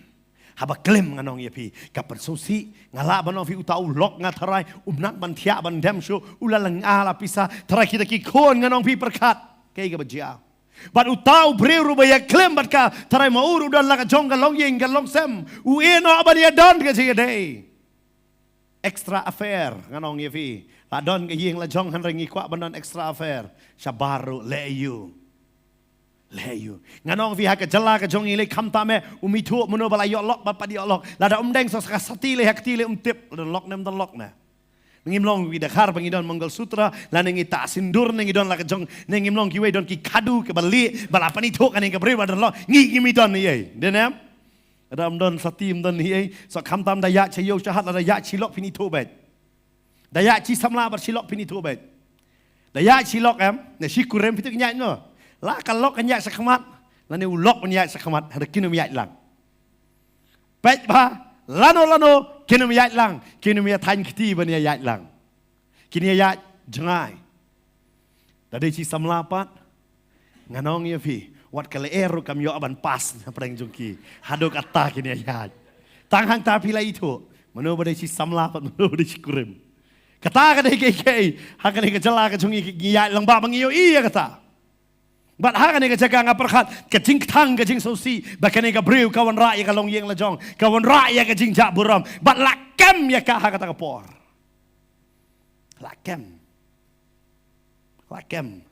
Haba klim, ngan ong ïa phi, ka pynsngewsih. Nga lah ban ong ïa phi, uta u lok, nga tharai um nang ban thiah ban dem shuh, u la lynga la pisa. Tharai kita ki khun, ngan ong ïa phi, pyrkhat, kaei kaba jia. Bad uta u briew ruh ba ïaklim bad ka, tharai ma u ruh u don la ka jong ka longïing ka longsem. U ïeh noh ban ïadon ka jingïadei. Extra affair, ngan ong ïa phi. La don ka ïing la jong, hynrei ngi kwah ban don extra affair. Shabar ruh, leh aïu? Leh aïu? Ngan ong ïa phi, ha ka jylla ka jong ngi lei, khamtam eh, um ithuh mano ba la ïoh lok bad pat ïoh lok. Lada um deng sa ka sati lei, ha kti lei um tip, la don lok ne ym don lok ne. Ngim long ki dkhar ba ngi don Mangalsutra, lane ngi tah sindur, ne ngi don la ka jong, ne ngim long kiwei, don ki khadu kiba lieh, ba la pynithuh kane ka briew ba don lok, ngi, ngi ngim don ei ei. Dei ne em? Lada ym don sati, ym don ei ei. So khamtam da ïaid sha ïew sha hat, lada ïaid shi lok phin ithuh beit. Da ïaid shi samla bad shi lok phin ithuh beit. Da ïaid shi lok em, ne shi kurim, phi tip kin ïaid no. La ka lok kan ïaid sha khmat, lane u lok kan ïaid sha khmat, hynrei kin ym ïaid lang. Peit bha, lano lano, kin ym ïaid lang, kin ym ïa thaiñ kti ban ïa ïaid lang. Kin ïa ïaid jngai. Da dei shi samla pat, ngan ong ïa phi, wat ka lyer ruh kam ïoh ban pass na pdeng jong ki. Haduh katta kin ïa ïaid. Tang hangta phi la ithuh mano ba dei shi samla pat, mano ba dei shi kurim. Kata ka dei kaei kaei ha kane ka jylla ka jong ngi, ngi ïaid lang ba, ba ngi ïohi ïa kata. Bad ha kane ka jaka nga pyrkhat, ka jingkthang, ka jingsngewsih ba kane ka briew ka wanrah ïa ka longïing la jong, ka wanrah ïa ka jingjah burom, bad la kem ïa ka ha kata ka por. La kem. La kem.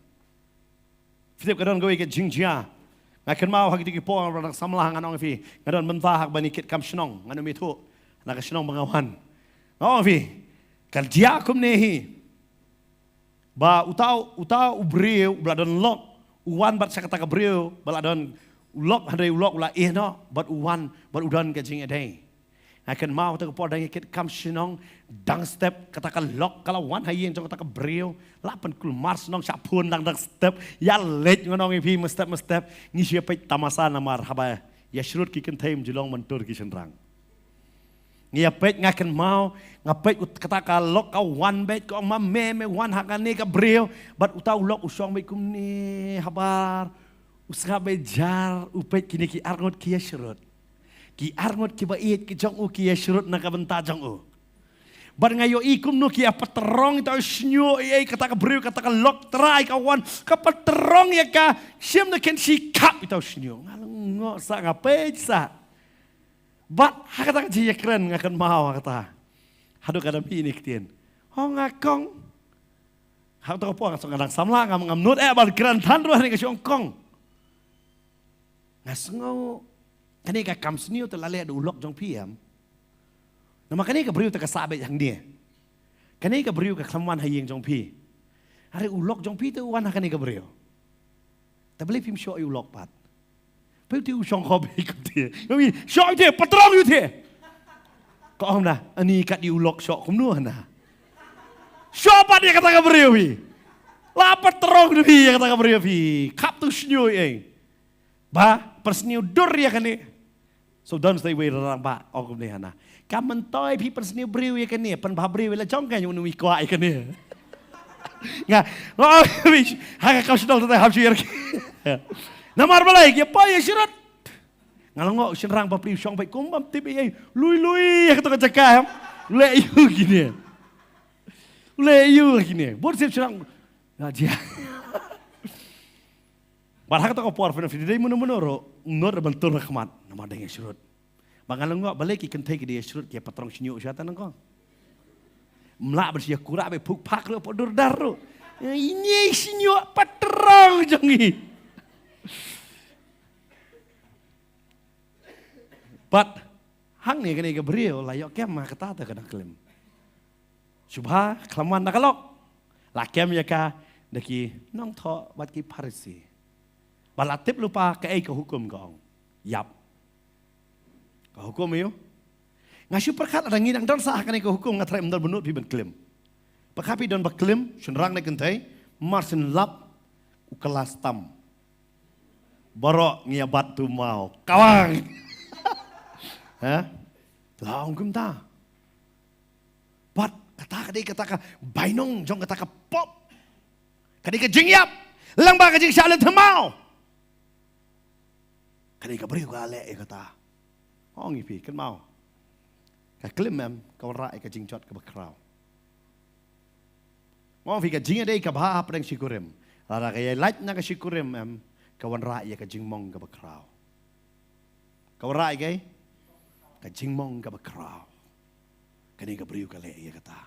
Phi tip, ka don kawei ka jingjia. Nga kynmaw ha kito ki por ba nga dang samla, ngan ong ïa phi, nga don bynta ha kaba ngi kit kam shnong, ngan ym ithuh na ka shnong ba nga wan. Nga ong ïa phi, ka jia kumne hi. Ba uta, uta u briew ba la don lok, u wan bad sha kata ka briew ba la don u lok, hynrei u lok u la ïeh noh, bad u wan bad u don ka jingïadei. Nga kynmaw kata ka por dang ïa kit kam shnong, dang step kata ka lok ka la wan ha ïing jong kata ka briew, la pynkulmar shnong, shah phone lang dang step, ïa leit, ngan ong ïa phi, mynstep mynstep ngi shu ïa peit tamasa namar haba ïa shrut ki kynthei ym ju long ban tur ki shynrang. Ngi ïa peit, nga kynmaw, nga peit, ut kata ka lok ka wan beit, ka ong, "Ma me, me wan ha kane ka briew." Bad uta u lok u shong beit kumne habar, u sngap beit jar, u peit kine ki arngut ki ïa shrut. Ki arngut kiba ïeit ki jong u ki ïa shrut na ka bynta jong u. Bad nga ïohi kumno ki ïa pyntrong ita u shñiuh, ei, ei, kata ka briew, kata ka lok trai ka wan, ka pyntrong ïa ka, shim na ken shi kap ita u shñiuh. Nga lyngngoh sa, nga peit sa. Bad ha kata ka jingïakren nga kynmaw ha kata. Haduh ka dang mih ine i ktien. Ho nga kong. Ha kata ka por nga shu, nga dang samla, ngam, ngam nud eh ban kren than ruh, nga shu ong kong. Nga sngew kane ka kam sniew te la leh da u lok jong phi em. Namar kane ka briew te ka sah beit hangne. Kane ka briew ka khlem wan ha ïing jong phi. Hynrei u lok jong phi te u wan ha kane ka briew. Te balei phim shoh ïa u lok pat? Phi te u shong khop ïa ka te. Shoh ïa te, patrong ïa te. Ka ong na, ani kat ïa u lok shoh kumno hana. Shoh pat ïa kata ka briew phi. La patrong phi ïa kata ka briew phi. Khap tu shñiuh ïa. Ba, pynsñiaw dur ïa kane. So don't stay away rangbah, ong kumne hana. Ka myntoi phi pynsñiaw briew ïa kane, pynbha briew ïa la jong ka, ïa uno uwei kwah ïa kane. Nga, nga ong phi, ha ka kau shnong te hap shu ïa. Namar balei, ïa poi ïa shrut. Nga la ong shynrang ba phi shong phi kum bym tip ïa, lui lui ïa kata ka jaka em. Leh ïa kine. Leh ïa kine. Bun sip shynrang. Nga jia. Bad ha kata ka por phin ïa phi dei mano mano ruh, ngot ban tur na khmat, namar dang ïa shrut. Ba nga la ong balei ki kynthei ki dei ïa shrut ki patrong shñiuh shata nangkong. Mlah ban ïa kurap ba phuk phak ruh, pa dur dar ruh. Ïa ini shñiuh patrong jong i. Bad hangne kane ka briew la ïoh kem ha kata te ka dang klim. Shu bha khlem wan na ka lok. La kem ïa ka da ki nongthoh bad ki Pharisi. Ba la tip lypa kaei ka hukum ka ong. Ïap. Ka hukum ïa u. Nga shu pyrkhat lada ngi dang don sah ha kane ka hukum nga tharai ym don ba nud phi ban klim. Pyrkhat phi don ba klim, shynrang ne kynthei, mar syn lap u klas tam. Baroh ngi ïa bat tu maw. Kawang. Ha? La ong kumta. Bad kata ka dei kata ka bainong jong kata ka pop. Ka dei ka jingïap. Lyngba ka jingshah lynti maw. Ka dei ka briew ka leh ïa kata. Ong ïa phi kynmaw. Ka klim em ka wanrah ïa ka jingjot kaba khraw. Ong phi ka jingïadei kaba ha pdeng shikurim. Lada ka ïalait na ka shikurim em ka wanrah ïa ka jingmong kaba khraw. Ka wanrah ïa ka, ka jingmong kaba khraw. Kane ka briew ka leh ïa kata.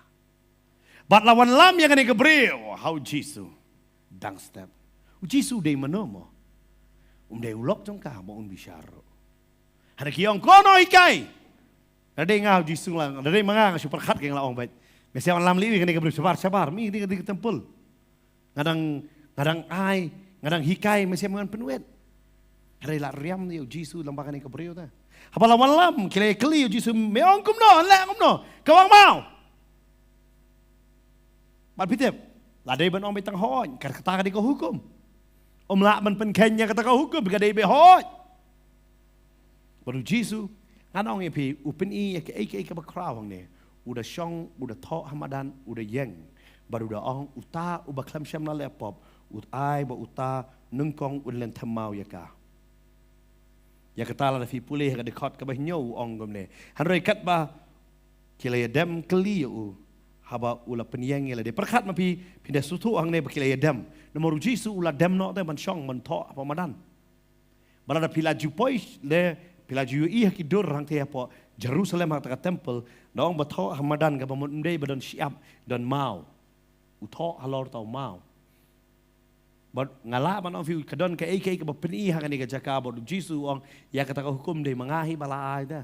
Bad la wanlam ïa kane ka briew ha u Jisu. Dang step. U Jisu dei mano mo? Um dei u lok jong ka mo un bishar ruh. Hana ki ong ko nonghikai. Lada dei nga u Jisu la, lada dei ma nga nga shu pyrkhat ka nga la ong bad. Me shu wanlam lei ïa kane ka briew shabar shabar mi dei ka dei ka templ. Nga dang, nga dang ai, nga dang hikai, me shu ngan pynwit. Hynrei la riam ïa u Jisu lyngba kane ka briew te. Haba la wanlam ki la kylli ïa u Jisu me ong kumno, leh kumno. Ka ong maw. Bad phi tip, la dei ban ong beit tang hooid, ka kata ka dei ka hukum. Um lah ban pynkheiñ ïa kata ka hukum, ka dei beit hooid. Bad u Jisu, ngan ong ïa phi, u pyni ïa kaei kaei kaba khraw hangne. U da shong, u da thoh ha madan, u da ïeng. Bad u da ong, uta, uba khlem shym la leh pop, u ai ba uta, nyngkong un leh thymmai ïa ka. Ïa kata lada phi pule ha ka dkhot kaba hynñiew u ong kumne. Hynrei katba ki la ïa dem kylli ïa u. Haba u la pynïeng ïa lade. Pyrkhat ma phi, phi da sngewthuh hangne ba ki la ïa dem. Namar u Jisu u la dem noh te ban shong ban thoh ha madan. Ba lada phi la ju poi le, phi la ju ïohi ha ki dur hangtei hapoh Jerusalem ha kata ka templ, da ong ba thoh ha madan kaba mut ym dei ba don shyiap, don maw. U thoh halor uta u maw. Bad nga lah ban ong phi ka don kaei kaei kaba pyni ha kane ka jaka bad u Jisu u ong ïa kata ka hukum dei ma nga hi ba la ai te.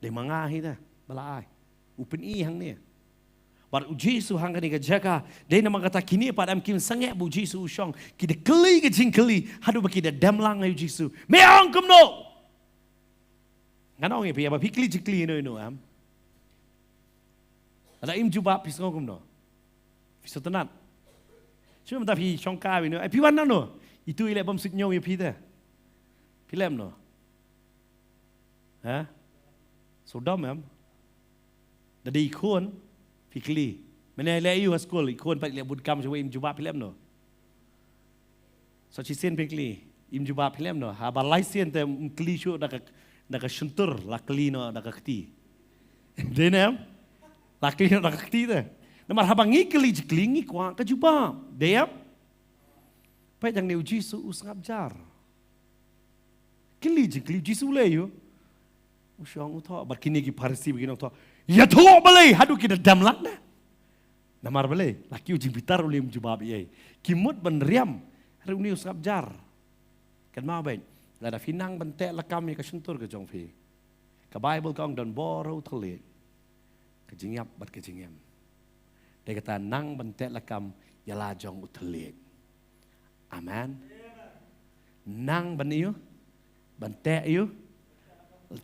Dei ma nga hi te ba la ai. U pyni hangne. Bad u Jisu ha kane ka jaka dei namar kata kine pat em kim sangeh ba u Jisu u shong. Ki da kylli ka jingkylli haduh ba ki da dem lang ïa u Jisu. Me ong kumno? Ngan ong ïa phi, ïa ba phi kylli jingkylli ino ino em. Lada im jubab phi sngew kumno? Phi sngewtynnat. Shu mynta phi shongkai ino, ai phi wan nano? Itu i leh bym suit ñiew ïa phi te. Phi leh kumno? Ha? Sodom em. Da dei i khun phi kylli. Mynne leh aïu ha skul, i khun pat i leh bun kam shawei im jubab phi leh kumno? Sa shisien phi kylli, im jubab phi leh kumno? Haba lai sien te ym kylli shuh da ka, da ka shyntur, la kylli noh da ka kti. Dei ne em? La kylli noh da ka kti te. Namar haba ngi kylli jingkylli ngi kwah ka jubab. Dei em? Peit hangne u Jisu u sngap jar. Kylli jingkylli u Jisu leh aïu? U shong u thoh, bad kine ki Pharisi bad ki nongthoh. Ïathuh balei haduh ki da dem lang da. Namar balei, la kiew jingbitar u leh im jubab ei ei. Ki mut ban riam, hynrei une u sngap jar. Kynmaw beit, lada phi nang ban teh lakam ïa ka shyntur ka jong phi. Ka Baibl ka ong don bor ha u thylliej. Ka jingïap bad ka jingem. Dei kata nang ban teh lakam ïa la jong u thylliej. Amen. Nang ban ïoh, ban teh ïoh,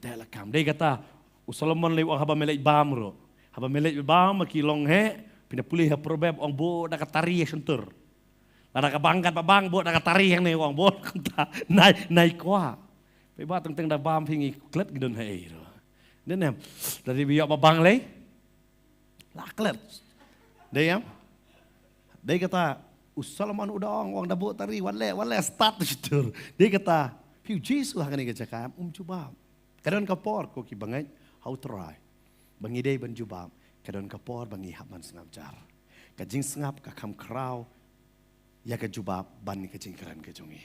teh lakam. Dei kata u Solomon lei u ong haba me leit bam ruh. Haba me leit bam ma ki long heh, pynda pule ha Proverb ong buh da ka tari ïa shyntur. Lada ka bang kat ba bang buh da ka tari hangne ong buh kumta. Nai, nai kwah. Phi ba teng teng da bam phi ngi klet ki don ha ei ruh. Dei ne, da dei ba ïoh ba bang lei. La klet. Dei em? Dei kata u Solomon u da ong, ong da buh tari, wan leh, wan leh start tu shitur. Dei kata phi u Jisu ha kane ka jaka em, um jubab. Ka don ka por ko ki bangeit ha u Trai ba ngi dei ban jubab. Ka don ka por ba ngi hap ban sngap jar. Ka jingsngap ka kham khraw ïa ka jubab ban ka jingkren ka jong ngi.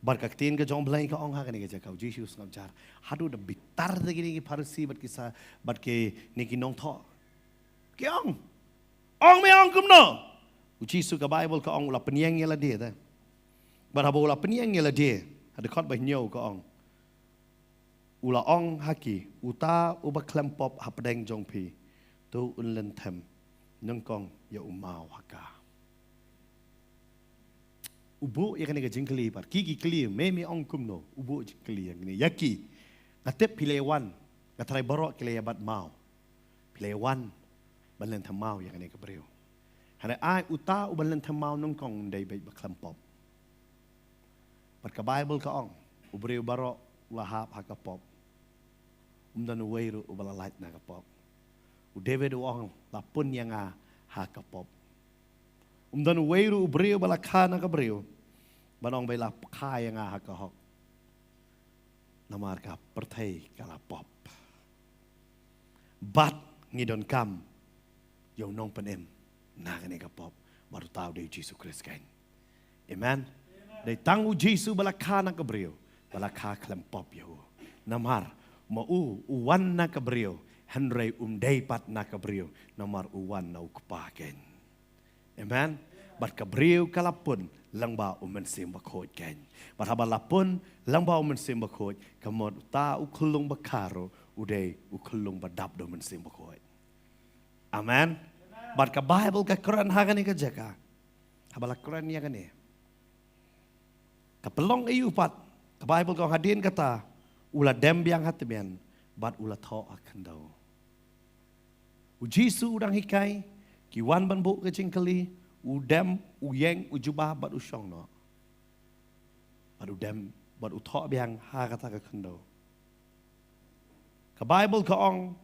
Bad ka ktien ka jong Blei ka ong ha kane ka jaka u Jisu sngap jar. Haduh da bitar da kine ki Pharisi bad ki sa, bad kine ki nongthoh. Ki ong, ong me ong kumno? U Jisu ka Baibl ka ong u la pynïeng ïa lade te. Bad haba u la pynïeng ïa lade, ha dkhot ba hynñiew ka ong, u la ong ha ki, uta uba khlem pop hapdeng jong phi, to un lynthem nyngkong ïa u maw ha ka. U buh ïa kane ka jingkylli pat. Ki ki kylli, me me ong kumno? U buh jingkylli ïa kane ïa ki. Nga tip phi la wan, nga tharai baroh ki la ïa bat maw. Phi la wan ban lynthem maw ïa kane ka briew. Hynrei ai uta uba lynthem maw nyngkong un dei beit ba khlem pop. Bad ka Baibl ka ong, u briew baroh u la hap ha ka pop. Um don uwei ruh uba la lait na ka pop. U David u ong, la pun ïa nga ha ka pop. Um don uwei ruh u briew ba la kha na ka briew ban ong ba la kha ïa nga ha ka hok. Namar ka pyrthei ka la pop. Bad ngi donkam ïa u nongpynim na kane ka pop, bad uta u dei u Jisu Khrist keiñ. Amen. Dei tang u Jisu ba la kha na ka briew, ba la kha khlem pop ïa u. Namar ma u u wan na ka briew, hynrei um dei pat na ka briew, namar u wan na u Kpa keiñ. Amen. Bad ka briew ka la pun lyngba u Mynsiem Bakhuid keiñ. Bad haba la pun lyngba u Mynsiem Bakhuid, ka mut uta u khyllung ba kha ruh u dei u khyllung ba dap da u Mynsiem Bakhuid. Amen. Bad ka Baibl ka kren ha kane ka jaka. Haba la kren ïa kane, ka pynlong aïu pat? Ka Baibl ka ong hadien kata u la dem biang ha tbian bad u la thoh ha khyndew. U Jisu u dang hikai, ki wan ban buh ka jingkylli, u dem, u ïeng, u jubab bad u shong noh. Bad u dem, bad u thoh biang ha kata ka khyndew. Ka Baibl ka ong,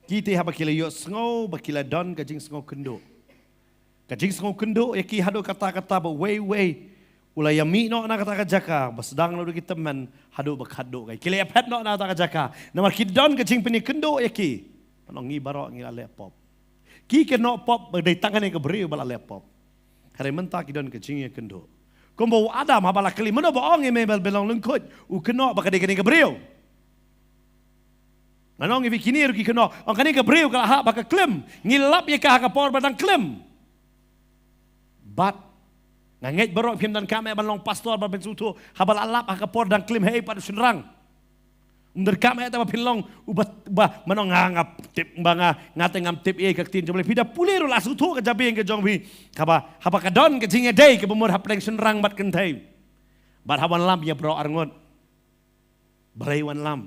kite haba ki la ïohsngew ba ki la don ka jingsngew kynduh. Ka jingsngew kynduh ïa ki haduh katta katta ba uwei uwei u la ïamih noh na kata ka jaka, ba sdang noh da ki tymmen haduh ba khatduh kai. Ki la ïaphet noh na kata ka jaka. Namar ki don ka jingpynïakynduh ïa ki. Ban ong ngi baroh ngi la leh pop. Ki kynnoh pop ba dei tang kane ka briew ba la leh pop. Hynrei mynta ki don ka jingïakynduh. Kumba u Adam haba la kylli, mano ba ong ïa me ba long lyngkhuid? U kynnoh ba ka dei kane ka briew. Ngan ong ïa phi kine ruh ki kynnoh, ong kane ka briew ka la hap ha ka klim. Ngi lap ïa ka ha ka por ba dang klim. Bad nga ngeit baroh phim donkam eh ban long pastor ban pynsngewthuh haba la lap ha ka por dang klim, hei pat u shynrang. Ym donkam eh te ba phin long uba, uba, mano nga, nga tip ba nga, nga te ngam tip ïa ka ktien jong Blei. Phi da pule ruh la sngewthuh ka jabieng ka jong phi. Haba, haba ka don ka jingïadei kaba mut hapdeng shynrang bad kynthei. Bad haba wan lam ïa baroh arngut. Balei wan lam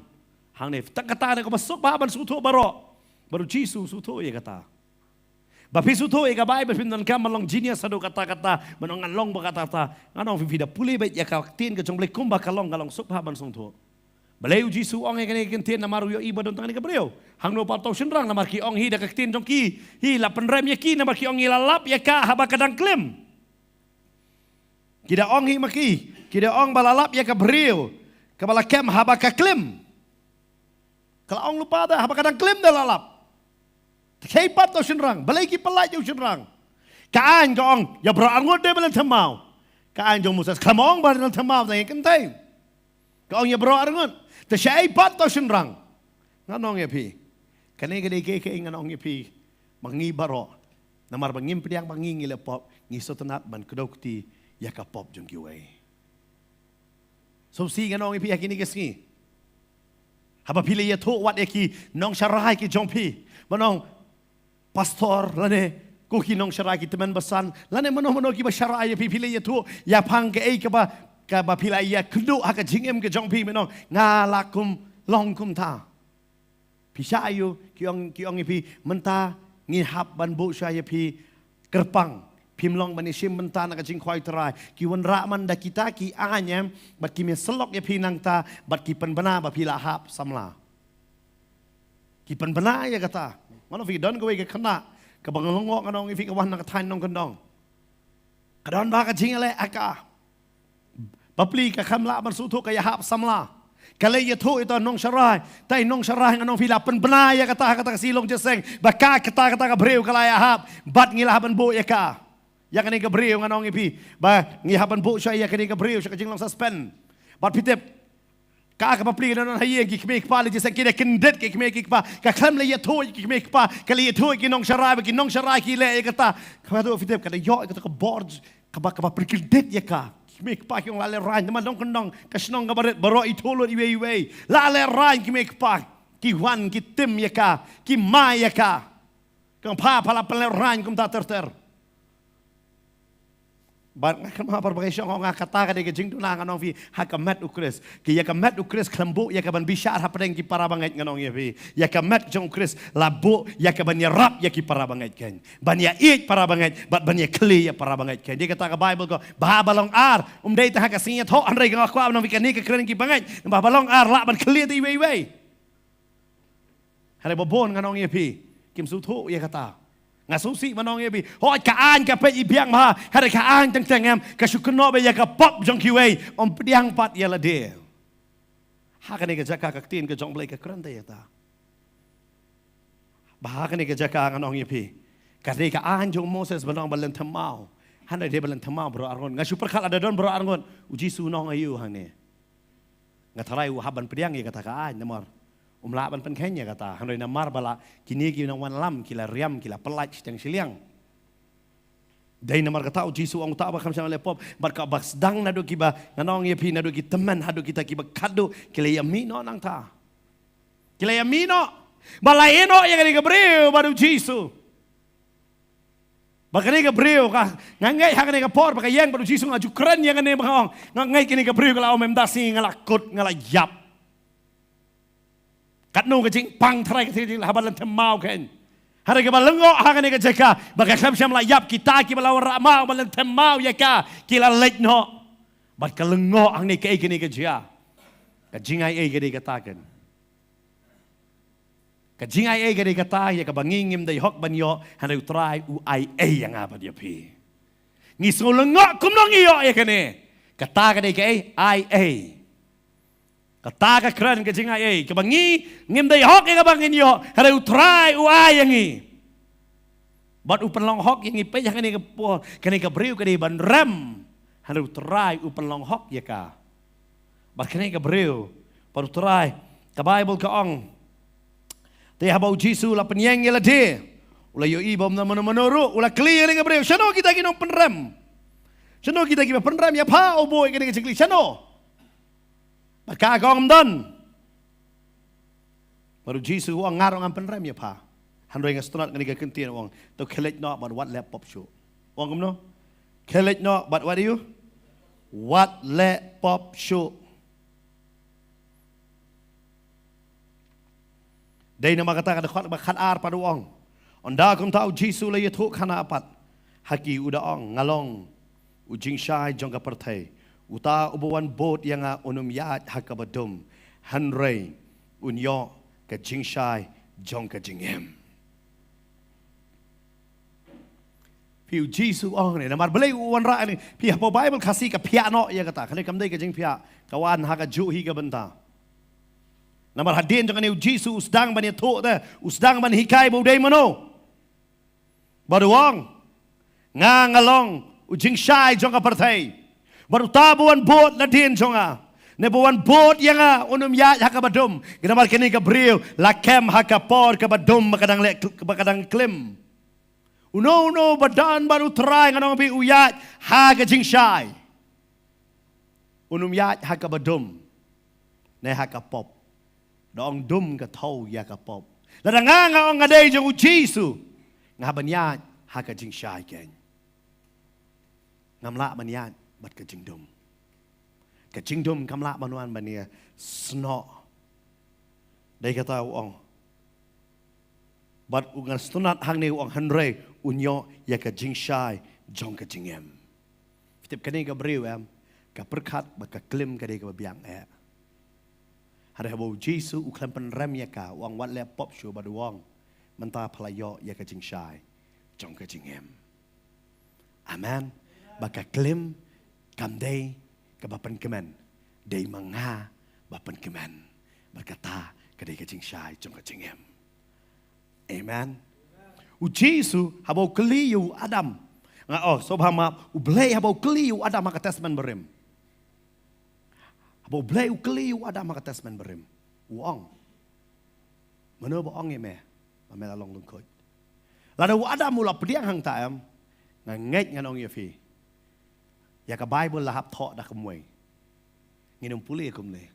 hangne? Tang kata ne kaba suk bha ban sngewthuh baroh. Bad u Jisu u sngewthuh ïa kata. Ba phi sngewthuh ïa ka Baibl phim donkam ban long genius haduh katta katta, ban ong ngan long ba katta katta. Ngan ong phi, phi da pule beit ïa ka ktien ka jong Blei kumba ka long, ka long suk bha ban sngewthuh. Balei u Jisu u ong ïa kane ka ktien? Namar u ïohi ba don tang kane ka briew. Hangno pat uta u shynrang? Namar ki ong hi da ka ktien jong ki, hi la pynrem ïa ki, namar ki ong ngi la lap ïa ka haba ka dang klim. Ki da ong hi ma ki, ki da ong ba la lap ïa ka briew kaba la kem haba ka klim. Ka la ong lypa da haba ka dang klim da la lap. Te shaei pat uta u shynrang? Balei ki pyllait ïa u shynrang? Ka aiñ ka ong ïa baroh arngut dei ban lynthem maw. Ka aiñ jong u Moses kam ong ba lynthem maw tang ïa kynthei. Ka ong ïa baroh arngut. Te shaei pat uta u shynrang? Ngan ong ïa phi, kane ka dei kaei kaei ngan ong ïa phi, ma ngi baroh. Namar ba ngim pdiang ba ngi ngi leh pop, ngi sngewtynnat ban kdew kti ïa ka pop jong kiwei. Sngewsih ngan ong ïa phi ha kine ki sngi, haba phi la ïathuh wat ïa ki nongsharai ki jong phi, ban ong pastor lane ko ki nongsharai, ki tymmen basan lane mano mano kiba sharai ïa phi, phi la ïathuh ïa pang kaei kaba, kaba phi la ïakynduh ha ka jingim ka jong phi, mynno nga la kum long kumta. Phi shah ïoh, ki ong, ki ong ïa phi, mynta ngi hap ban buh shwa ïa phi kyrpang. Phim long ban ïashim bynta na ka jingkhwai Trai. Ki wanrah man da kita ki aiñ, em, bad kim ïasyllok ïa phi nangta, bad ki pynbna ba phi la hap samla. Ki pynbna ïa kata. Mano phi don kawei ka khynnah kaba nga long, nga ong ïa phi, ka wan na ka thaiñ nongkyndong. Ka don ba ka jingïaleh ha ka. Bapli ka khlem lah ban sngewthuh ka ïahap samla. Ka la ïathuh ïa uta u nongsharai. Uta u nongsharai, nga ong ïa phi, la pynbna ïa kata ha kata ka sngi Longïaseng ba ka, kata, kata ka briew ka la ïahap. Bad ngi la hap ban buh ïa ka. Ïa kane ka briew nga ong ïa phi ba ngi hap ban buh shwa ïa kane ka briew sha ka jinglong suspend. Bad phi tip, ka, ka bapli ka don ha ïing, ki kmie ki kpa la jingïaseng, ki la kyndit ki kmie ki kpa. Ka khlem la ïathuh ïa ki kmie ki kpa, ka la ïathuh ïa ki nongsharai, ba ki nongsharai ki leh ïa kata. Ka, phi tip, ka la ïoh ïa kata ka bor kaba, kaba pynkyndit ïa ka. Ki kmie ki kpa ki ong, la lehraiñ, namar nongkyndong, ka shnong kaba rit, baroh ithuh lut iwei iwei. La lehraiñ ki kmie ki kpa. Ki wan, ki tim ïa ka, ki mai ïa ka. Ka ong, pha, pha la pynlehraiñ kumta ter ter. Bad nga kynmaw, para bangeit, shong, nga, kata ka dei ka jingduna, nga ong ïa phi, ha ka met u Khrist. Ki, ïa ka met u Khrist khlem buh ïa ka ban bishar hapdeng ki para bangeit, nga ong ïa phi. Ïa ka met jong u Khrist la buh ïa ka ban ïarap ïa ki para bangeit kein, ban ïaieit para bangeit, bad ban ïakhlieh ïa para bangeit kein. Dei kata ka Baibl ka ong, ba haba long ar, ym dei tang ha ka sngi ïathoh, hynrei nga kwah ban ong ïa phi, kane ka kren ki bangeit, ba haba long ar lah ban khlieh ïa iwei iwei. Hynrei ba bun, nga ong ïa phi, kim sngewthuh ïa kata. Nga sngewsih ban ong ïa phi, hooid, ka aiñ ka peit i biang bha, hynrei ka aiñ teng teng, em, ka shu kynnoh beit ïa ka pop jong kiwei, ym pdiang pat ïa lade. Ha kane ka jaka ka ktien ka jong U Blei ka kren ïa kata. Ba ha kane ka jaka, nga ong ïa phi, ka dei ka aiñ jong u Moses ban long ba lynthem maw. Hynrei dei ba lynthem maw baroh arngut. Nga shu pyrkhat, lada don baroh arngut, u Jisu un ong aïu hangne? Nga tharai u hap ban pdiang ïa kata ka aiñ, namar um lah ban pynkheiñ ïa kata. Hynrei namar ba la kine ki nongwan lam ki la riam, ki la pyllait shiteng shiliang. Dei namar kata u Jisu u ong, uta uba kham shym la leh pop, bad kaba sdang naduh kiba, nga ong ïa phi, naduh ki tymmen haduh kita kiba khatduh, ki la ïa mih noh nangta. Ki la ïa mih noh. Ba la ïehnoh ïa kane ka briew bad u Jisu. Ba kane ka briew ka, nga ngeit ha kane ka por ba ka ïeng bad u Jisu, nga ju kren ïa kane ba nga ong, nga ngeit kane ka briew ka la ong, em, da sngi nga la kut, nga la ïap. Katno ka jingpang tharai ka jing, haba lynthem maw kein. Hynrei kaba lyngngoh ha kane ka jaka, ba ka khlem shym la ïap, kita kiba la wanrah maw, ba lynthem maw ïa ka, ki la leit noh. Bad ka lyngngoh hangne, kaei kane ka jia? Ka jingai ei ka dei kata kein. Ka jingai ei ka dei kata, ïa kaba ngi ngim dei hok ban ïoh, hynrei u Trai u ai ei ïa nga bad ïa phi. Ngi sngew lyngngoh kumno ngi ïoh ïa kane? Kata ka dei kaei? Ai ei. Kata ka kren ka jingai ei, kaba ngi ngim dei hok ïa kaba ngin ïoh, hynrei u Trai u ai ïa ngi. Bad u pynlong hok ïa ngi, peit ha kane ka por, kane ka briew ka dei ban rem, hynrei u Trai u pynlong hok ïa ka. Bad kane ka briew, bad u Trai, ka Baibl ka ong, te haba u Jisu u la pynïeng ïa lade, u la ïohi ba ym don mano mano ruh, u la kylli ïa kane ka briew, shano kita ki nongpynrem? Shano kita kiba pynrem ïa pha, u buh ïa kane ka jingkylli, shano? Bad ka ka ong, ym don. Bad u Jisu u ong, nga ruh ngam pynrem ïa pha. Hynrei nga sngewtynnat kane ka kyntien, u ong, to khie leit noh bad wat leh pop shuh. U ong kumno? Khie leit noh bad wat ïu? Wat leh pop shuh. Dei namar kata ka dkhot ba khatar pat u ong, ynda kumta u Jisu u la ïathuhkhana pat ha ki, u da ong, nga long u jingshai jong ka pyrthei. Uta uba wan bud ïa nga un ym ïaid ha kaba dum, hynrei un ïoh ka jingshai jong ka jingim. Phi, u Jisu u ong ne, namar balei u wanrah ne? Phi, hapoh Baibl Khasi ka phiah noh ïa kata. Kane kam dei ka jingphiah, ka wan ha kajuh hi ka bynta. Namar hadien jong kane u Jisu u sdang ban ïathuh te, u sdang ban hikai ba u dei mano. Bad u ong, nga, nga long u jingshai jong ka pyrthei. Bad uta ba wan bud nadien jong nga, ne ba wan bud ïa nga, un ym ïaid ha kaba dum. Namar kane ka briew la kem ha ka por kaba dum, ba ka dang leh, ba ka dang klim. Uno uno ba don bad u Trai, nga ong ïa phi, u ïaid ha ka jingshai. Un ym ïaid ha kaba dum ne ha ka pop. Da ong dum ka thew ïa ka pop. Lada nga, nga ong nga dei jong u Jisu, Nga ban ïaid ha ka jingshai keiñ. Ngam lah ban ïaid bad ka jingdum. Ka jingdum kam lah ban wan ban ïa snoh. Dei kata u ong. Bad u ngan sngewtynnat hangne u ong hynrei un ïoh ïa ka jingshai jong ka jingim. Phi tip kane ka briew em, ka pyrkhat bad ka klim ka dei kaba biang eh. Hynrei haba u Jisu u khlem pynrem ïa ka, u ong wat leh pop shuh bad u ong, mynta pha la ïoh ïa ka jingshai jong ka jingim. Amen. Ba ka klim kam dei kaba pynkmen, dei ma nga ba pynkmen. Bad kata ka dei ka jingshai jong ka jingim. Amen. U Jisu haba u kylli ïa u Adam. Nga, oh, sngewbha map, U Blei haba u kylli ïa u Adam ha ka Testament Barim. Haba U Blei u kylli ïa u Adam ha ka Testament Barim, u ong, mano ba ong ïa me ba me la long lyngkhuid? Lada u Adam u la pdiang hangta em, nga ngeit ngan ong ïa phi, ïa ka Baibl la hap thoh da kumwei. Ngin ym pule kumne.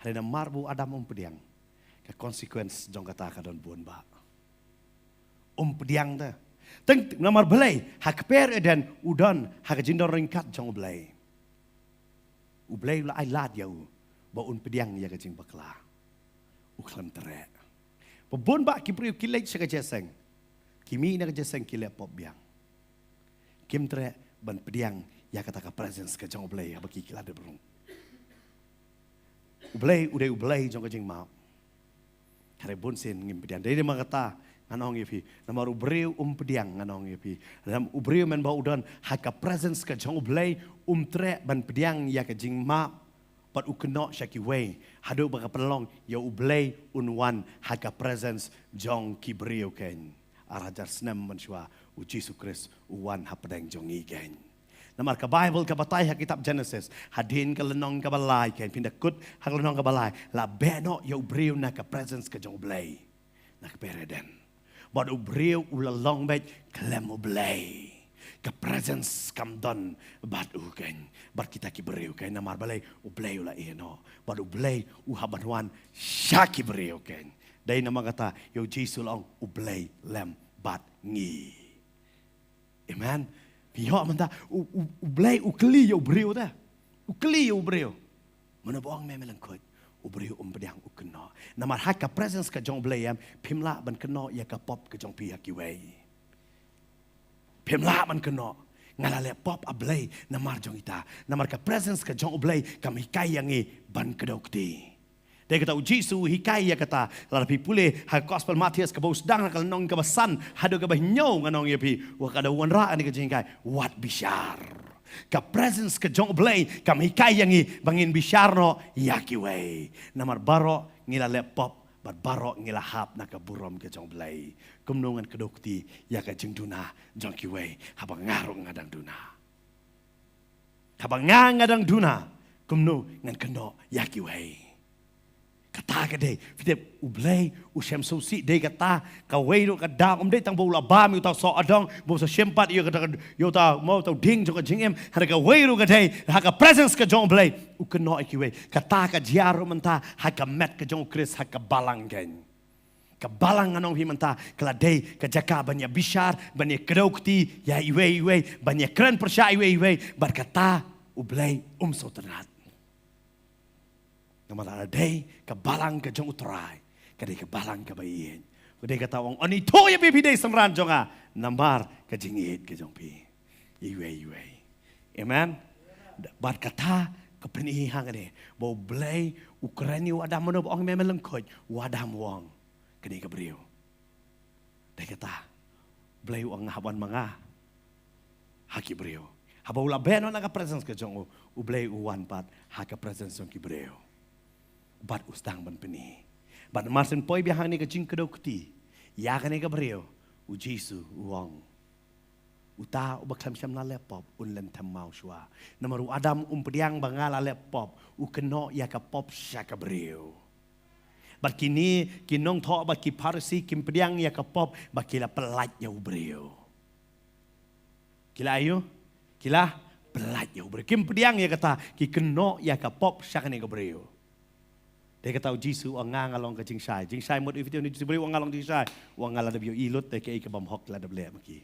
Hynrei namar ba u Adam um pdiang, ka consequence jong kata ka don bun bah. Um pdiang te. Teng namar balei, ha kper Eden u don ha ka jingdon ryngkat jong U Blei. U Blei u la ai lad ïa u ba un pdiang ïa ka jingbakla. U khlem treh. Ba bun bah ki briew ki leit sha ka jingïaseng. Ki mih na ka jingïaseng, ki leh pop biang. Kim treh ban pdiang ïa kata ka presence ka jong U Blei haba ki, ki la dep rung. U Blei u dei U Blei jong ka jingmap. Hynrei bunsien ngim pdiang. Dei namar kata ngan ong ïa phi, namar u briew um pdiang, ngan ong ïa phi. Namar u briew mynba u don ha ka presence ka jong U Blei, um treh ban pdiang ïa ka jingmap bad u kynnoh sha kiwei, haduh ba ka pynlong ïa U Blei un wan ha ka presence jong ki briew keiñ. Ar hajar snem mynshuwa, u Jisu Khrist u wan hapdeng jong ngi keiñ. Namar ka Baibl ka batai ha kitab Genesis, hadien ka lynnong kaba lai keiñ, phin da kut ha ka lynnong kaba lai, la beh noh ïa u briew na ka presence ka jong U Blei na kper Eden. Bad u briew u la long beit khlem U Blei. Ka presence kam don bad u keiñ, bad kita ki briew keiñ. Namar balei? U Blei u la ïeh noh. Bad U Blei u hap ban wan sha ki briew keiñ. Dei namar kata ïa u Jisu la ong, U Blei lem bad ngi. Amen. Phi ïoh mynta, u, u, U Blei u kylli ïa u briew te. U kylli ïa u briew, mano ba ong me me lyngkhuid? U briew um pdiang, u kynnoh. Namar ha ka presence ka jong U Blei em, phim lah ban kynnoh ïa ka pop ka jong phi ha kiwei. Phim lah ban kynnoh, nga la leh pop, A Blei, namar jong ita. Namar ka presence ka jong U Blei kam hikai ïa ngi ban kdew kti. Dei kata u Jisu u hikai ïa kata, lada phi pule ha ka Gospel Mathaios kaba u sdang na ka lynnong kaba san haduh kaba hynñiew, ngan ong ïa phi, wat ka da wanrah kane ka jinghikai, wat bishar. Ka presence ka jong U Blei kam hikai ïa ngi ba ngin bishar noh ïa kiwei. Namar baroh ngi la leh pop bad baroh ngi la hap na ka burom ka jong U Blei. Kumno ngan kdew kti ïa ka jingduna jong kiwei haba nga ruh nga dang duna? Haba nga nga dang duna, kumno ngan kynnoh ïa kiwei? Kata ka dei, phi tip, U Blei u shem sngewsih. Dei kata kawei ruh ka daw, ym dei tang ba u la bam ïa uta u soh adong, ba u sa shim pat ïa kata, ïa uta, mo, uta u dieng jong ka jingim. Hynrei kawei ruh ka dei ha ka presence ka jong U Blei u kynnoh ïa kiwei. Kata ka jia ruh mynta ha ka met ka jong U Khrist ha ka balang keiñ. Ka balang, ngan ong ïa phi mynta, ka la dei ka jaka ban ïa bishar, ban ïa kdew kti ïa iwei iwei, ban ïa kren pyrshah iwei iwei. Bad kata U Blei um sngewtynnat. Namar lada dei ka balang ka jong U Trai, ka dei ka balang kaba ïeit. Ka dei kata u ong, Yn ithuh ïa phi, phi dei synran jong nga namar ka jingïeit ka jong phi ïa iwei iwei. Amen. Bad kata ka pyni hangne ba U Blei u kren ïa u Adam, mano ba ong me me lyngkhuid? U Adam u ong, kane ka briew. Dei kata U Blei u ong, nga hap wan ma nga ha ki briew. Haba u la beh noh na ka presence ka jong u, U Blei u wan pat ha ka presence jong ki briew. Bad u sdang ban pyni. Bad mar syn poi biang hangne ka jingkdew kti ïa kane ka briew, u Jisu u ong, uta uba khlem shym la leh pop un lynthem maw shuwa. Namar u Adam um pdiang ba nga la leh pop, u kynnoh ïa ka pop sha ka briew. Bad kine ki nongthoh bad ki Pharisi kim pdiang ïa ka pop, ba ki la pyllait ïa u briew. Ki la ïoh, ki la pyllait ïa u briew. Kim pdiang ïa kata, ki kynnoh ïa ka pop sha kane ka briew. Dei kata u Jisu u ong nga nga long ka jingshai. Jingshai mut ïa phi te, une u Jisu briew u ong nga long jingshai. U ong nga la dep ïohi lut ïa kaei kaba ym hok la dep leh ma ki.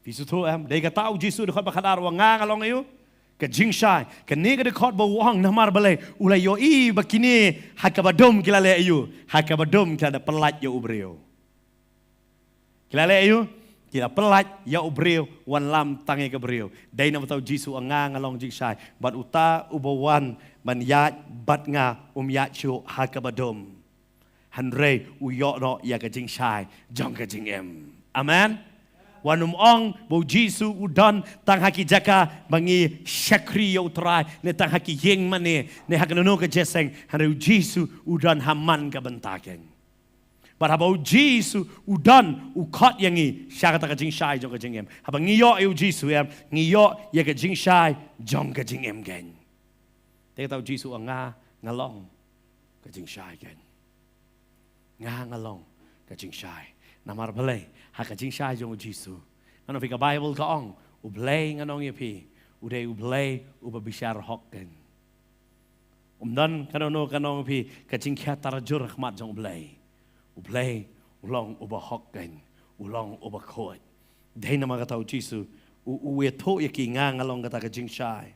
Phi sngewthuh em? Dei kata u Jisu dkhot ba khatar u ong nga nga long ïa u ka jingshai. Kane ka dkhot ba u ong namar balei? U la ïohi ba kine ha kaba dum ki la leh ïa u. Ha kaba dum ki la da pyllait ïa u briew. Ki la leh ïa u, ki la pyllait ïa u briew, wanlam tang ïa ka briew. Dei namar kata u Jisu u ong nga nga long jingshai. Bad uta uba wan ban ïaid bad nga um ïaid shuh ha kaba dum. Hynrei u ïoh noh ïa ka jingshai jong ka jingim. Amen. Wat nym ong ba u Jisu u don tang ha ki jaka ba ngi shakri ïa u Trai, ne tang ha ki ïing mane, ne ha kano kano ka jingïaseng, hynrei u Jisu u don ha man ka bynta kein. Bad haba u Jisu u don, u khot ïa ngi sha kata ka jingshai jong ka jingim. Haba ngi ïoh ïa u Jisu em, ngi ïoh ïa ka jingshai jong ka jingim kein. Te kata u Jisu u ong nga nga long ka jingshai kein. Nga nga long ka jingshai. Namar balei? Ha ka jingshai jong u Jisu. Ngan ong ïa phi, ka Baibl ka ong, U Blei ngan ong ïa phi, u dei U Blei uba bishar hok kein. Um don kano kano, ngan ong ïa phi, ka jingkhia tarajur ha khmat jong U Blei. U Blei u long uba hok kein, u long uba khuid. Dei namar kata u Jisu u, u ïathuh ïa ki, nga nga long kata ka jingshai.